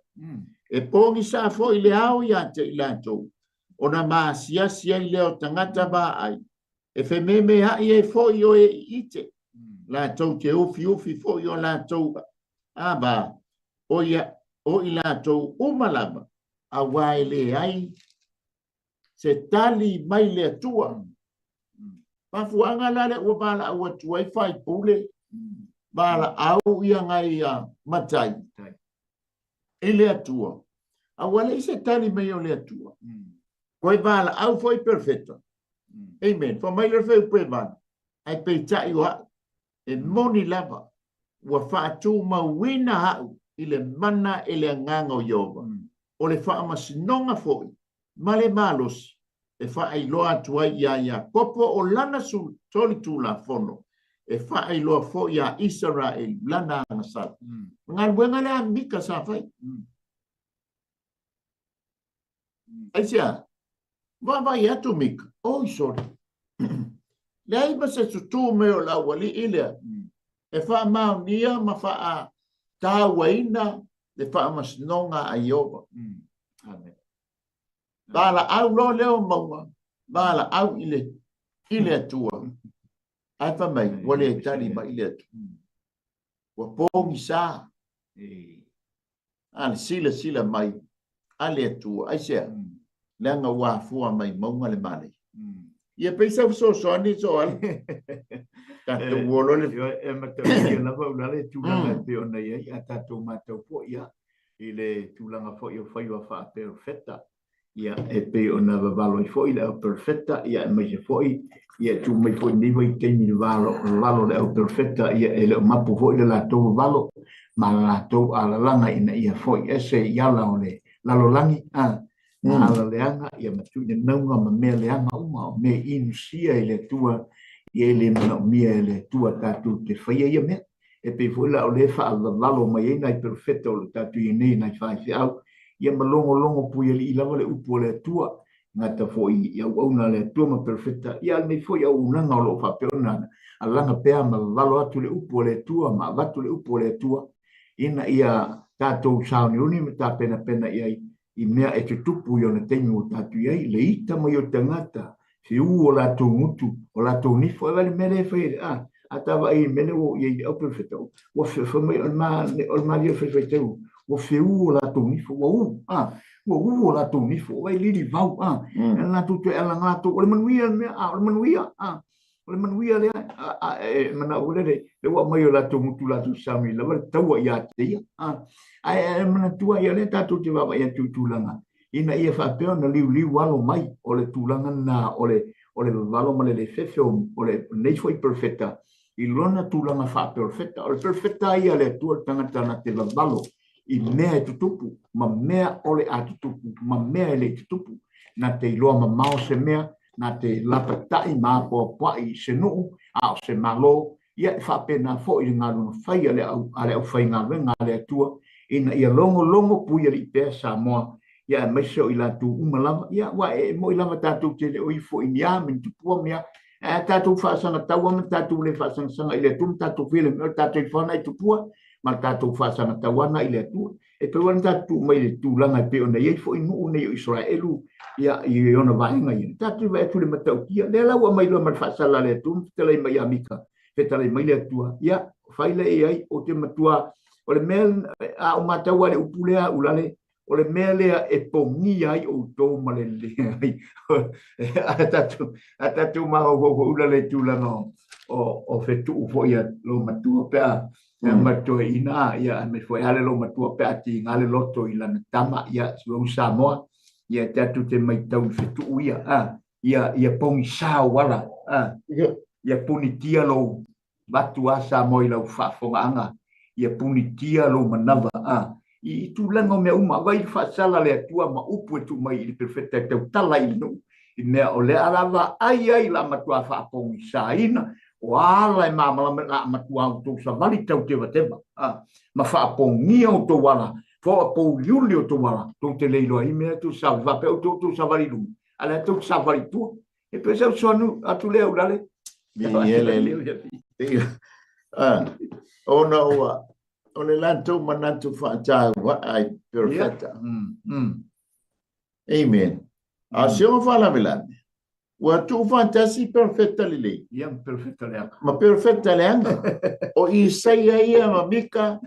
E pogisa foi le ao iā te i latou, ona maasiasi ai lea o tagata vaai, e fememeaʻi ai foi o e iite, latou te ufiufi foi o latou ava, o ia o i latou uma lava, auā e leai se tali mai le Atua. Mafuaaga la lea ua valaau atu ai faipule, valaau ia nai matai i le Atua, a ua leai se tali mai o le Atua. Koe valaau foi perofeta. Amen. Fai mai le fuaiupu e 8, ae peitai o a'u, e moni lava, ua faatumauina a'u i le mana e le Agaga o Ieova, o le faamasinoga foi ma le malosi e faailoa atu ai iā Iakopo o lana solitulafono, e faailoa foi iā Isaraelu lana agasala. O le galuega lea a Mika sa fai. Aisea? Vaavaai atu Mika, oi sole, leai ma se tutū mai o le aualii lea e faamaonia ma faatauaina le faamasinoga a Ieova. Amen. Valaau loa lea o mauga, valaau i le, i le Atua. Ae fai mai, ua le tali mai le Atua. Ua pogisa. A le silasila mai a le Atua, aisea? Leaga ua afua mai mauga le manaia. Ia pei sau fesoasoani Soala. Tatou ua loa le... E matautia lava ula le tulaga e pei ona i ai, a tatou matau foi ia i le tulaga foi o faiva faaperofeta, ia e pei ona vavalo ai foi le au perofeta, ia aemaise foi ia e tu mai foi i lenei vaitaimi le valo vavalo o le au perofeta, ia e le o mapu foi le latou vavalo ma le latou alalaga ina ia foi ese i ala o le lalolagi a ma ala leaga, ia ma tuinanauga ma mea leaga uma o mea inusia i le Atua, ia e le manaomia e le Atua tatou te faia ia mea. E pei foi la o lea e faavavalo mai ai nai perofeta o lo o tatou i ai nei, nai faifeau, ia ma logologo puialii lava le upu a le Atua, e gata foi i auauna a le Atua ma perofeta, ia a o lenei foi auaunaga o lo o faapea ona alaga pea ma vavalo atu le upu a le Atua ma avatu le upu a le Atua, ina ia tatou sauniuni ma tapenapena i ai i mea e tutupu i ona taimi ua tatou i ai, le ita mai o tagata, feū o latou gutu, o latou nifo, e vaai i le mea lea e fai ai, a, a ta vaai i le mea lea ua oo i ai le au perofeta, ua fai mai o le ma, o le malie o le faifaitai, ua feū o latou nifo, ua ū, a, ua ū o latou nifo, ua lilivau, a, e latou toe alaga latou, o le manuia le mea, a, o le manuia, a, o le manuia lea, e manao foi lele, lea ua aumai o latou gutu latou sauni lava le taua ia te ia. Ae manatua ia lea tatou te vaavaai atu i tulaga ina ia faapea ona liuliu alo mai o le tulaga lena o le o le vavalo ma le le fefe o lenei foi perofeta i lona tulaga faaperofeta. O le perofeta ia a le Atua, le tagata na te vavalo i mea e tutupu ma mea o le a tutupu ma mea e le i tutupu. Na te iloa mamao se mea, na te lapataʻi ma apoapoaʻi i se nuu a o se Malo. Ia, e faapena foi le galuega fai a le au, a le aufaigaluega a le Atua, ina ia logologo puialii pea Samoa, ia aemaise o i latou uma lava. Ia, aua e moni lava tatou te le o ifo i ni a ma ni tupua ma ni a, ae a tatou faasagatau lava ma tatou le faasagasaga i le Atua ma tatou fia le mea o le tatou ifo lava i tupua ma le tatou faasagatau lava i le Atua. E pei ona tatou tuu mai i le tulaga e pei ona i ai foi nuu nei o Isaraelu ia, i ona vaega ia, tatou vaai atu i le matautia. Lea la ua aumai loa ma le faasala a le Atua ma fetalai mai ia Mika, fetalai mai le Atua, ia, fai lea i ai, ou te matua, o le mea, a ou matau lava i le upu lea a Ulale, o le mea lea e pogia ai outou ma le leai. A tatou, a tatou mafaufau foi Ulale i tulaga o, o, o fetuu foi a lou matua pe a ma toeaina, ia, aemaise foi ale lou matua pe a tiga le loto i lana tama, ia, si Samoa, ia, tatou te maitau i fetuu ia, a, ia, ia pogisa ou ala, a, ia punitia lou vatu a Samoa i lau faafofogaaga, ia punitia lou manava, a, i tulaga o mea uma, vai le faasala le Atua ma upu e tuu mai i le perofeta e tautala i le nuu, i mea o le a lava ai ai la matua faapogisaina, o ala e malamalama la matua outou savali tau tevateva, a, ma faapogia outou ala, foapouliuli outou ala, tou te le iloa ai mea tou savali, faapea outou outou savali i luma, a o lea tou te savali i tua. E pei o se fesoasoani atu lea Ulale. Ona ua o le latou manatu faataua ai perofeta. Amen. A o si ona faalavelave, ua tuufaatasi perofeta lelei. Ia, ma perofeta leaga. Ma perofeta leaga. O Isaia ia ma Mika,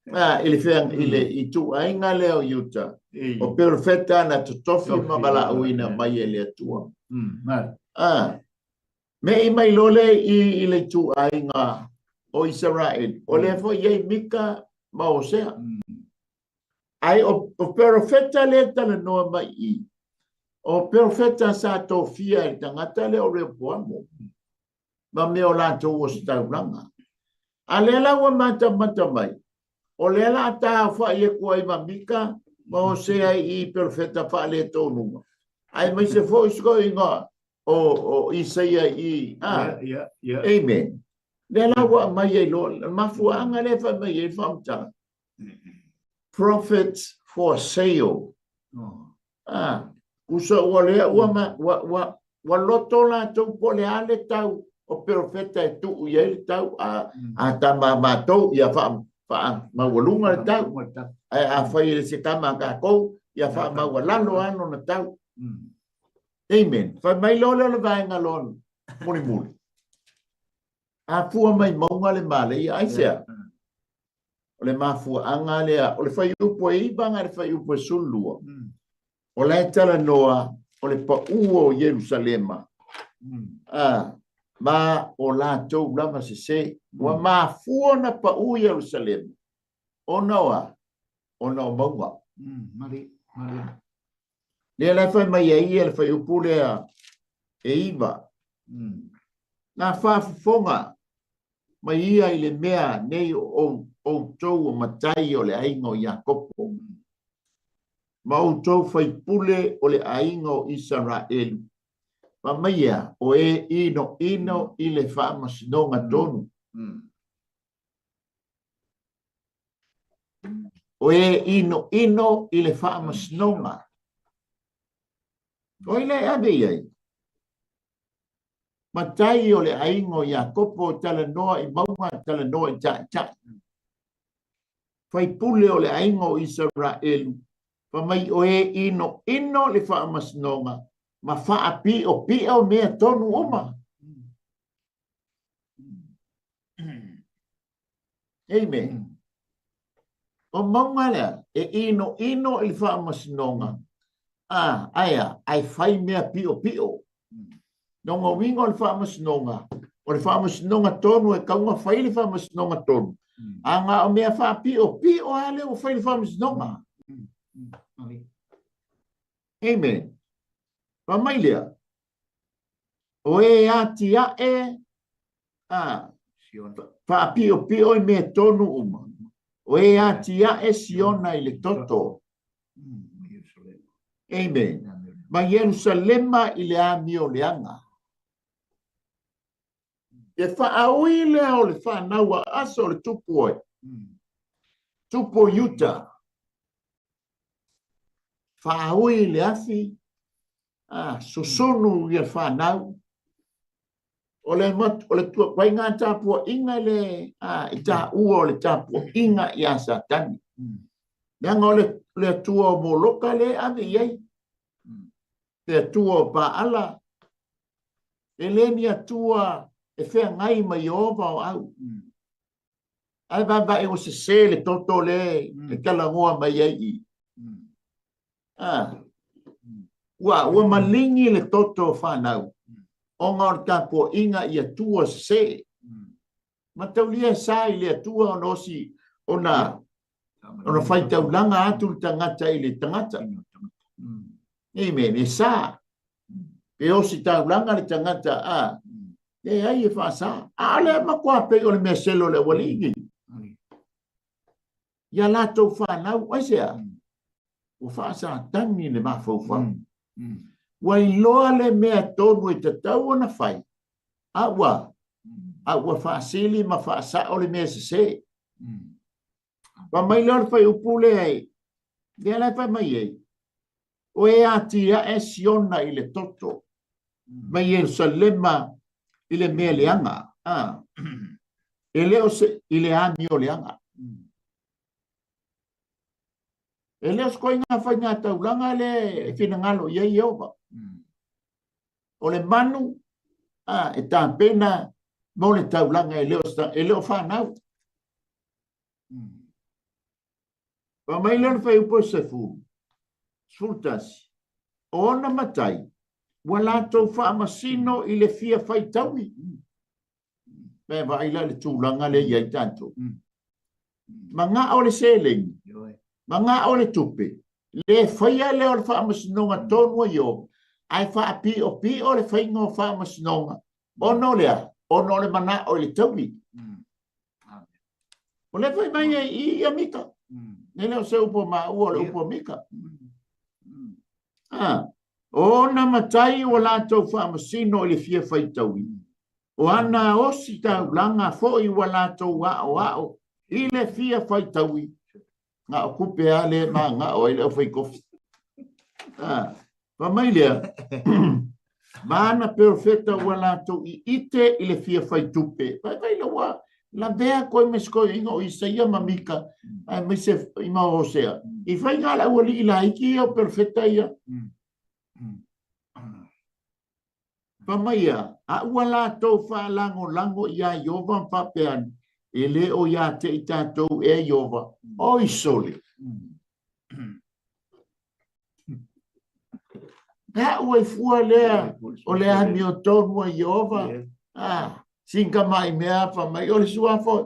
i le feaga, i le ituaiga lea o Iuta. O perofeta na totofi ma valaauina mai e le Atua. Me'i mai loa lea i le ituaiga o Isaraelu, o lea foi e i ai Mika ma Osea. Ae o perofeta lea e talanoa mai i i, o perofeta sa tofia e le tagata lea o Reopoamo ma mea o latou ositaulaga. A lea la ua matamata mai, o lea la a taaofai atu ai ma Mika ma Osea i i perofeta faaletonuga, aemaise foi sikoiga o Isaia i a. Amen. Lea la ua aumai ai loa, le mafuaaga lea e fai mai ai le faamatalaga, Prophets for sale. Ah, tusa ua lea ua, ma, ua, ua, ua loto latou po o le a le tau o perofeta e tuu i ai le tau a, a tama a matou ia faa, faamaualuga le tau. Ae afai e le se tama a tatou, ia faamaualalo lava lona tau. Amen. Fai mai loa lea o le vaega lona mulimuli. A fua mai mauga le maleia, aisea? O le mafuaaga lea, o le fuaiupu e 9 agai le fuaiupu e 12, o la e talanoa o le pau o Ierusalema, a, ma o latou lava sese. Ua mafua ona pau Ierusalema, ona o a? Ona o mauga. Lea la e fai mai ai ia le fuaiupu lea e 9. Na faafofoga mai ia i le mea nei o outou o matai o le aiga o Iakopo, ma outou faipule o le aiga o Isaraelu, fai mai ia, o e inoino i le faamasinoga tonu. O e inoino i le faamasinoga. O ai lea e ave i ai? Matai o le aiga o Iakopo e talanoa i mauga, e talanoa i taitai. Faipule o le aiga o Isaraelu, fai mai o e inoino le faamasinoga ma faapiopio mea tonu uma. Amen. O mauga lea, e inoino i le faamasinoga, a, ae a, ae fai mea piopio. Lona uiga o le faamasinoga, o le faamasinoga tonu e tatau ona fai le faamasinoga tonu, a na o mea faapiopio lava lea ua fai le faamasinoga. Amen. Fai mai lea, o e atiae a, faapiopio i mea tonu uma, o e atiae Siona i le toto. Amen. Ma Ierusalema i le amioleaga. Le faaui lea o le fanau a Asa o le tupu ai, tupu o Iuta, faaui le afi, a, susunu ia fanau, o le o le tuaiga tapuaiga le a, i taua o le tapuaiga ia Satani. Leaga o le Atua o Moloka le ave i ai. Le Atua o Paala, e le ni Atua e feagai ma Ieova o au. Ae vaavaai ua sese le toto le e talanoa mai ai i. Ah, ua maligi le toto o fanau, ona o le tapuaiga i Atua sese. Mataulia e sa i le Atua ona osi, ona ona faitaulaga atu le tagata i le tagata. Amen. E sa. Pe osi taulaga le tagata, a, leai e faasa. A o le matua pei o le mea selo o le aualii nei. Ia latou fanau, aisea? Ua faasatani le mafaufau. Ua iloa le mea tonu e tatau ona fai, a ua, a ua faasili ma faasao le mea sese. Fai mai lea o le fuaiupu lea e, lea la e fai mai ai, o e atiae Siona i le toto, mai Ierusalema i le mea leaga, a, e le o se, i le amio leaga. E le o se koiga faiga taulaga le e finagalo i ai Ieova. O le manu, a, e tapena mo le taulaga e le o, e le o fanau. Fai mai lea o le fuaiupu e 10, 11, o ona matai, ua latou faamasino i le fia faitaui. Pe vaai la i le tulaga lea e i ai tatou. Manao le seleni, manao le tupe, le faia lea o le faamasinoga tonu a Ieova, ae faapiopio le faiga o faamasinoga, ona o le a? Ona o le manao i le taui. O lea fai mai ai i ia Mika. E le o se upu a maua, o le upu a Mika. Ah, o ona matai ua latou faamasino i le fia faitaui. O ana osi taulaga foi ua latou aoao i le fia faitaui. Na o tupe lava lea e manao ai le aufaikofi. Ah, fai mai lea, ma ana perofeta ua latou iite i le fia faitupe. Fai mai lea ua lavea koe ma si toeaina o Isaia ma Mika, aemaise i ma Hosea. I faiga a le aualii laiti ia o perofeta ia. Fai mai ia, a ua latou faalagolago iā Ieova ma faapea ane, E le o iā te i tatou ea Ieova, oi sole! Ga'u ai fua lea o le amiotonu a Ieova, a, sin tamai mea fai mai, o le suafa,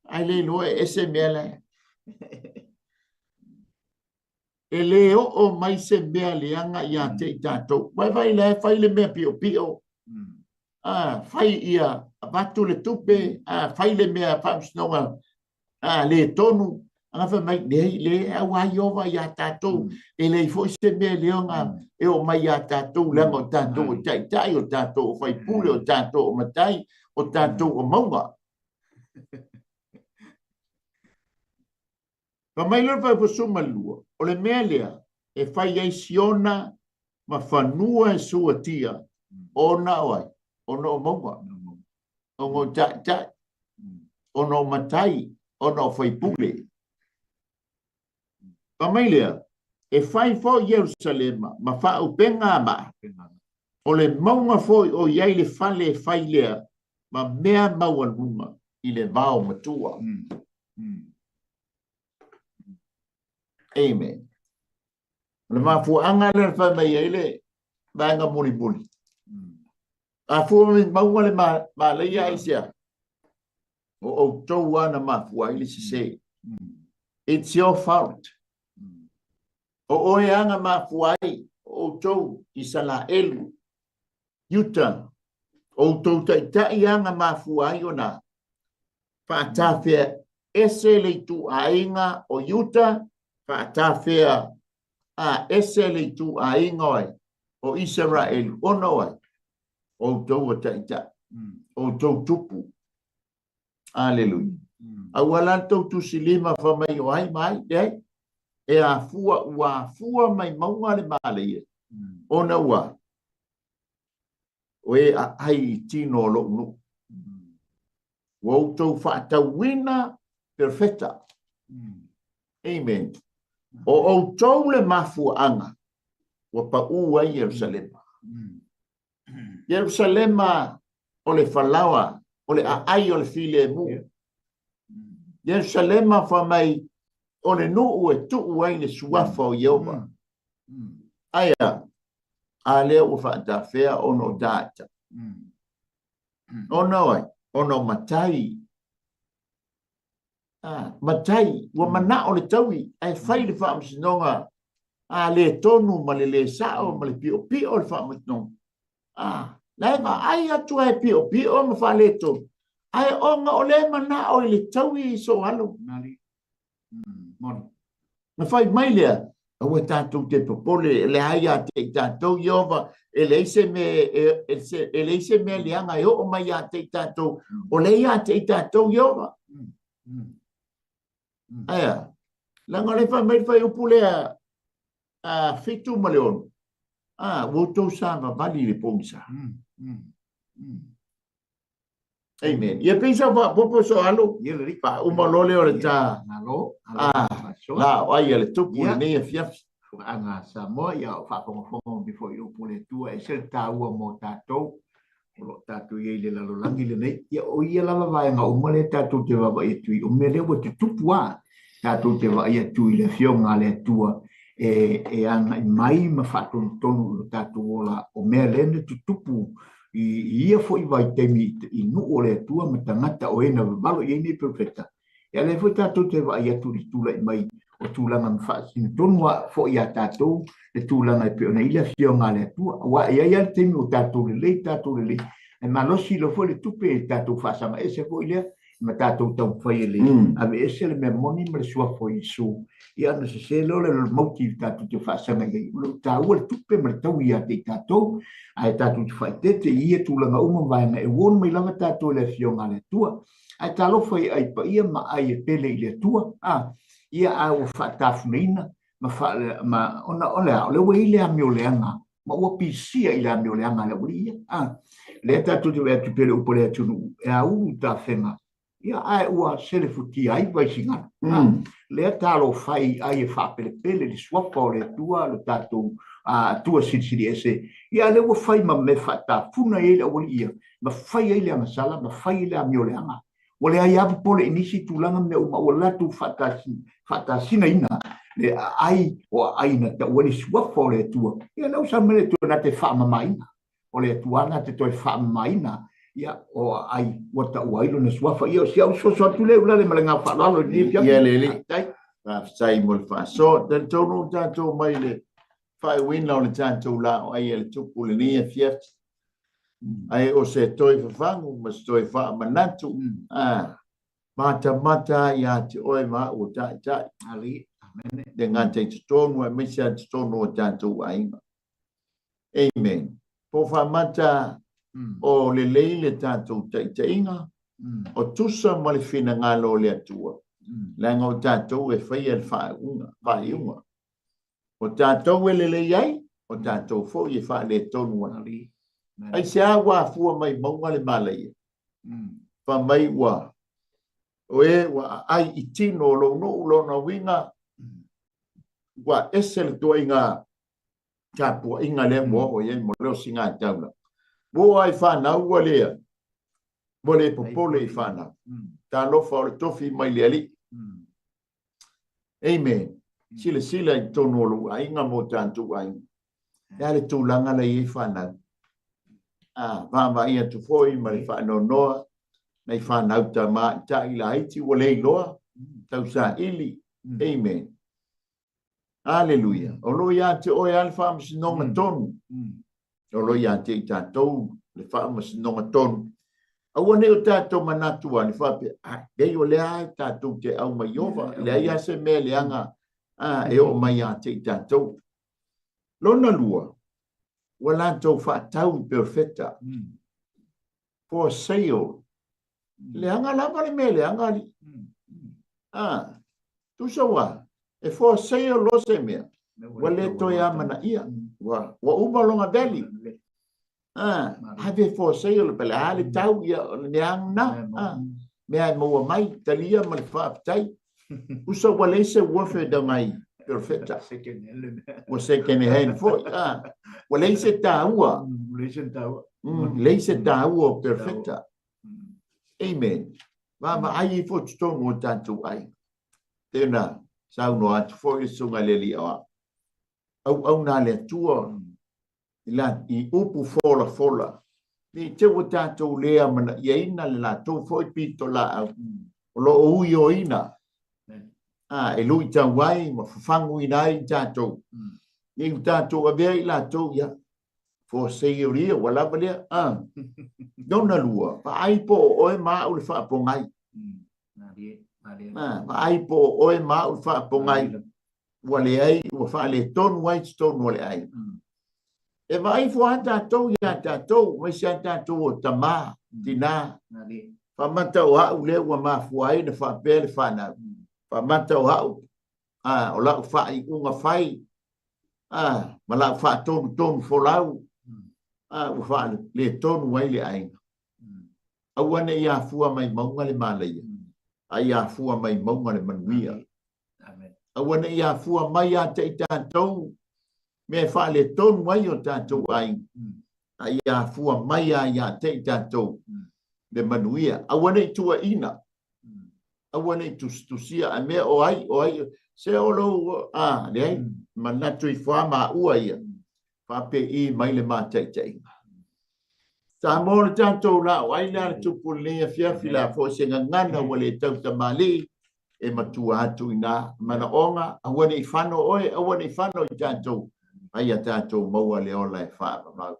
ae le iloa e ese mea la e. E le oo mai se mea leaga ia te i tatou. Vaivai la e fai le mea piopio, a, fai ia avatu le tupe, a, fai le mea faamasinoga, a, le tonu, aga fai mai, leai, le auā Ieova iā tatou, e leai foi se mea leaga e oo mai iā tatou, leaga o tatou o taitai, o tatou o faipule, o tatou o matai, o tatou o mauga. Fai mai lea o le Fuaiupu 12, o le mea lea e fai ai Siona ma fanua e suatia, ona o ai? Ona o mauga, ona o taitai, ona o matai, ona o faipule. Fai mai lea, e fai foi Ierusalema ma faaupega a maa, o le mauga foi o i ai le fale e fai lea ma mea maualuga i le vao matua. Amen. O le mafuaaga lea na fai mai ai le vaega mulimuli. A fua mai mauga le malaia aisea? O outou lava na mafua ai le sese. It's your fault. O oe lava na mafua ai o outou Isalaelu, Iuta, o outou taitai lava na mafua ai ona faatafea ese le ituaiga o Iuta, faatafea a ese le ituaiga o ai? O Isaraelu, ona o ai? O outou o taitai. Outou tupu. Aleluia. Aua la le tou tusilima fai mai o ai ma ai, leai. E afua, ua afua mai mauga le malaia, ona ua o e aai i tino o lou nuu. Ua outou faatauina perofeta. Amen. O outou le mafuaaga ua paū ai Ierusalema. Ierusalema o le falaoa, o le aai o le filemu. Ierusalema fai mai o le nuu e tuu ai le suafa o Ieova. Ae a? A lea ua faatafea ona o tāita. Ona o ai? Ona o matai. Ah, matai, ua manao le taui, ae fai le faamasinoga a le tonu ma le le sao ma le piopio le faamasinoga. Ah, la e vaai atu ai piopio ma faaletonu, ae ona o lea e manao i le taui i sou alo. Na fai mai lea, aua tatou te popole, e leai ia te i tatou Ieova, e leai se mea, e leai se mea leaga e oo mai ia te i tatou, o lea ia te i tatou Ieova. Ae a? Leaga o lea fai mai le fuaiupu lea a 7 ma le 6, a, ua outou savavali i le pogisa. Amen. Ia pei sa faaopoopo so alo. Ia lelei. Faauma loa lea o le ta. Malo. Ah, la o ai a le tupu lenei afiafi. Fuaga Samoa, ia o faafogafoga mai foi i upu o le Atua, e ese le taua mo tatou, o lo o tatou i ai i le lalolagi lenei. Ia o ia lava vaega uma lea tatou te vaavaai atu i, o mea lea ua tutupu lava. Tatou te vaai atu i le Afioga a le Atua e, e agai mai ma faatonutonu i lo tatou ola, o mea lea na tutupu i ia foi vaitaimi i nuu o le Atua ma tagata o e na vavalo i ai nei perofeta. Ia lea foi tatou te vaai atu i le tulai mai o tulaga ma faasino tonu foi iā tatou le tulaga e pei ona i ai le Afioga a le Atua. Aua e i ai lava le taimi ua tatou lelei, tatou lelei, ae malosi loa foi le tupe i le tatou faasaga ese foi lea ma tatou taumafai e le aveese le mea moni ma le suafa o Iesu, ia ona sese loa lea o le mauti tatou te faasaga i ai. O lo o taua le tupe ma le taui ia te i tatou, ae tatou te faaeteete i ia tulaga uma ma vaega e warn mai lava tatou e le Afioga a le Atua. Ae talofa i ai paia ma ai e pele i le Atua, a, ia a ua faatafunaina ma faa, ma, ona o le a, o lea ua i ai le amio leaga ma ua pisia i le amio leaga a le aualii ia. A, lea tatou te vaai atu pei o le upu a le atunuu, e aulu tafega, ia, ae ua selefutia ai vaisigano. A, lea talofa e i ai e faapelepele le suafa o le Atua, lo tatou Atua Silisili Ese, ia, a lea ua fai ma mea faatafuna i ai le aualii ia, ma fai ai le agasala, ma fai ai le amio leaga. Ua leai lava popole i nisi tulaga ma mea uma, ua latou faatasinaina le aai o aai na tau ai le suafa o le Atua. Ia, lea ua sau mai le Atua na te faamamaina. O le Atua na te toe faamamaina, ia, o aai ua taua ai lona suafa. Ia, o si au soso atu lea ulale ma le agaga faaaloalo i lenei afiafi. Ia, le Alii. Faafetai. Faafetai mo le faasoa. Talitonu tatou mai le faaiuina o le tatou laoai a le Tupu i lenei afiafi. Ae o se toe fafagu ma se toe faamanatu, a, matamata ia te oe ma au o taitai. Le gata i totonu aemaise lava totonu o tatou aiga. Amen. Po faamata o lelei le tatou taitaiga, o tusa ma le finagalo o le Atua, leaga o tatou e faia le faaiuga. O tatou e lelei ai, o tatou foi e faaletonu ai. Aisea ua afua mai mauga le malaia? Fai mai ua o e ua aai i tino o lou nuu lona uiga ua ese le tuaiga tapuaiga lea ua oo i ai mo lea osigataula. Ua oo lava i fanau ua le ua le popole i fanau. Talofa o le tofi mai le Alii. Amen. Silasila i totonu o lou aiga ma o tatou aiga. E a le tulaga la i ai fanau? A, vaavaai atu foi ma le faanoanoa nai fanau tamaitai laiti ua le iloa, tausaili. Amen. Aleluia. O lo o ia te oe lava le faamasinoga tonu. O lo o ia te i tatou le faamasinoga tonu. Aua ne i o tatou manatu ane faapea, ai, leai o lea lava tatou te au mai Ieova, leai lava se mea leaga e oo mai ia te i tatou. Lona lua, ua latou faatau i perofeta. For sale. Leaga lava le mea leaga alii. Ah, tusa ua, e for sale loa se mea, ua le toe amanaia. Ua, ua uma lona value. Ah, ave for sale, pe le a le tau, ia, o le mea lena. Ah, mea e maua mai, talia ma le faafetai. Tusa ua leai se worth e dagai perfecta. Ua second hand foi. Ah, ua leai se taua. Leai se taua. Leai se taua o perfecta. Amen. Vaavaai ifo i totonu o tatou aiga. Tena saunoa atu foi le Susuga i le Alii Aoao. Auauna a le Atua i la i upu folafola. Ne i te ua tatou le amanaiaina le latou foi pitolaau o lo o uioina a e luitau ai ma fafaguina ai i tatou. Ne i tatou avea i latou ia for sale ia ua lava lea. A. Lona lua, vaai po o oe ma au le faapogai. A, vaai po o oe ma au le faapogai ua leai, ua faaletonu ai totonu o le aiga. E vaai ifo lava tatou iā tatou, aemaise lava tatou o tama, tinā. Faamata o au lea ua mafua ai ona faapea le fanau. Faamata o au, a, o lau faaiuga fai, a, ma lau faatonutonu folau, a, ua faaletonu ai le aiga. Aua ne i afua mai mauga le malaia, a ia afua mai mauga le manuia. Aua ne i afua mai ia te i tatou mea e faaletonu ai o tatou aiga, a ia afua mai lava ia te i tatou le manuia. Aua ne i tuuaiina, aua ne i tusitusia, a mea o ai, o ai, se o lou, a, leai, manatu ifo lava maua ia, faapei mai le mataitaiga. Samoa le tatou laau ai lea le tupu lenei afiafi la foi se gagana ua le tautamalii e matua atu i nā manaoga aua ne i fano oe aua ne i fano i tatou a ia tatou maua le ola e faavavau.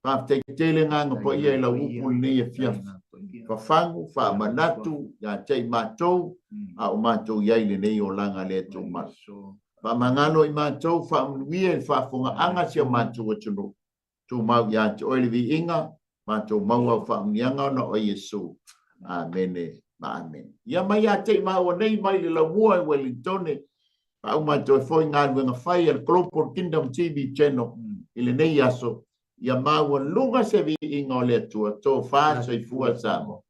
Faafetai tele Agaga Paia i lau upu lenei afiafi. Fafagu, faamanatu ia te i matou a o matou i ai i lenei olaga le tumau. Faamagalo i matou, faamanuia i le faafofogaaga si o matou atunuu. Tumau ia te oe le viiga, matou maua au faamanuiaga ona o Iesu. Amene ma amene. Ia mai ia te i maua nei mai le laumua i Wellingtone, faauma atu ai foi galuega fai a le Global Kingdom TV Channel i lenei aso, ia maualuga se viiga o le Atua, tofa soifua Samoa.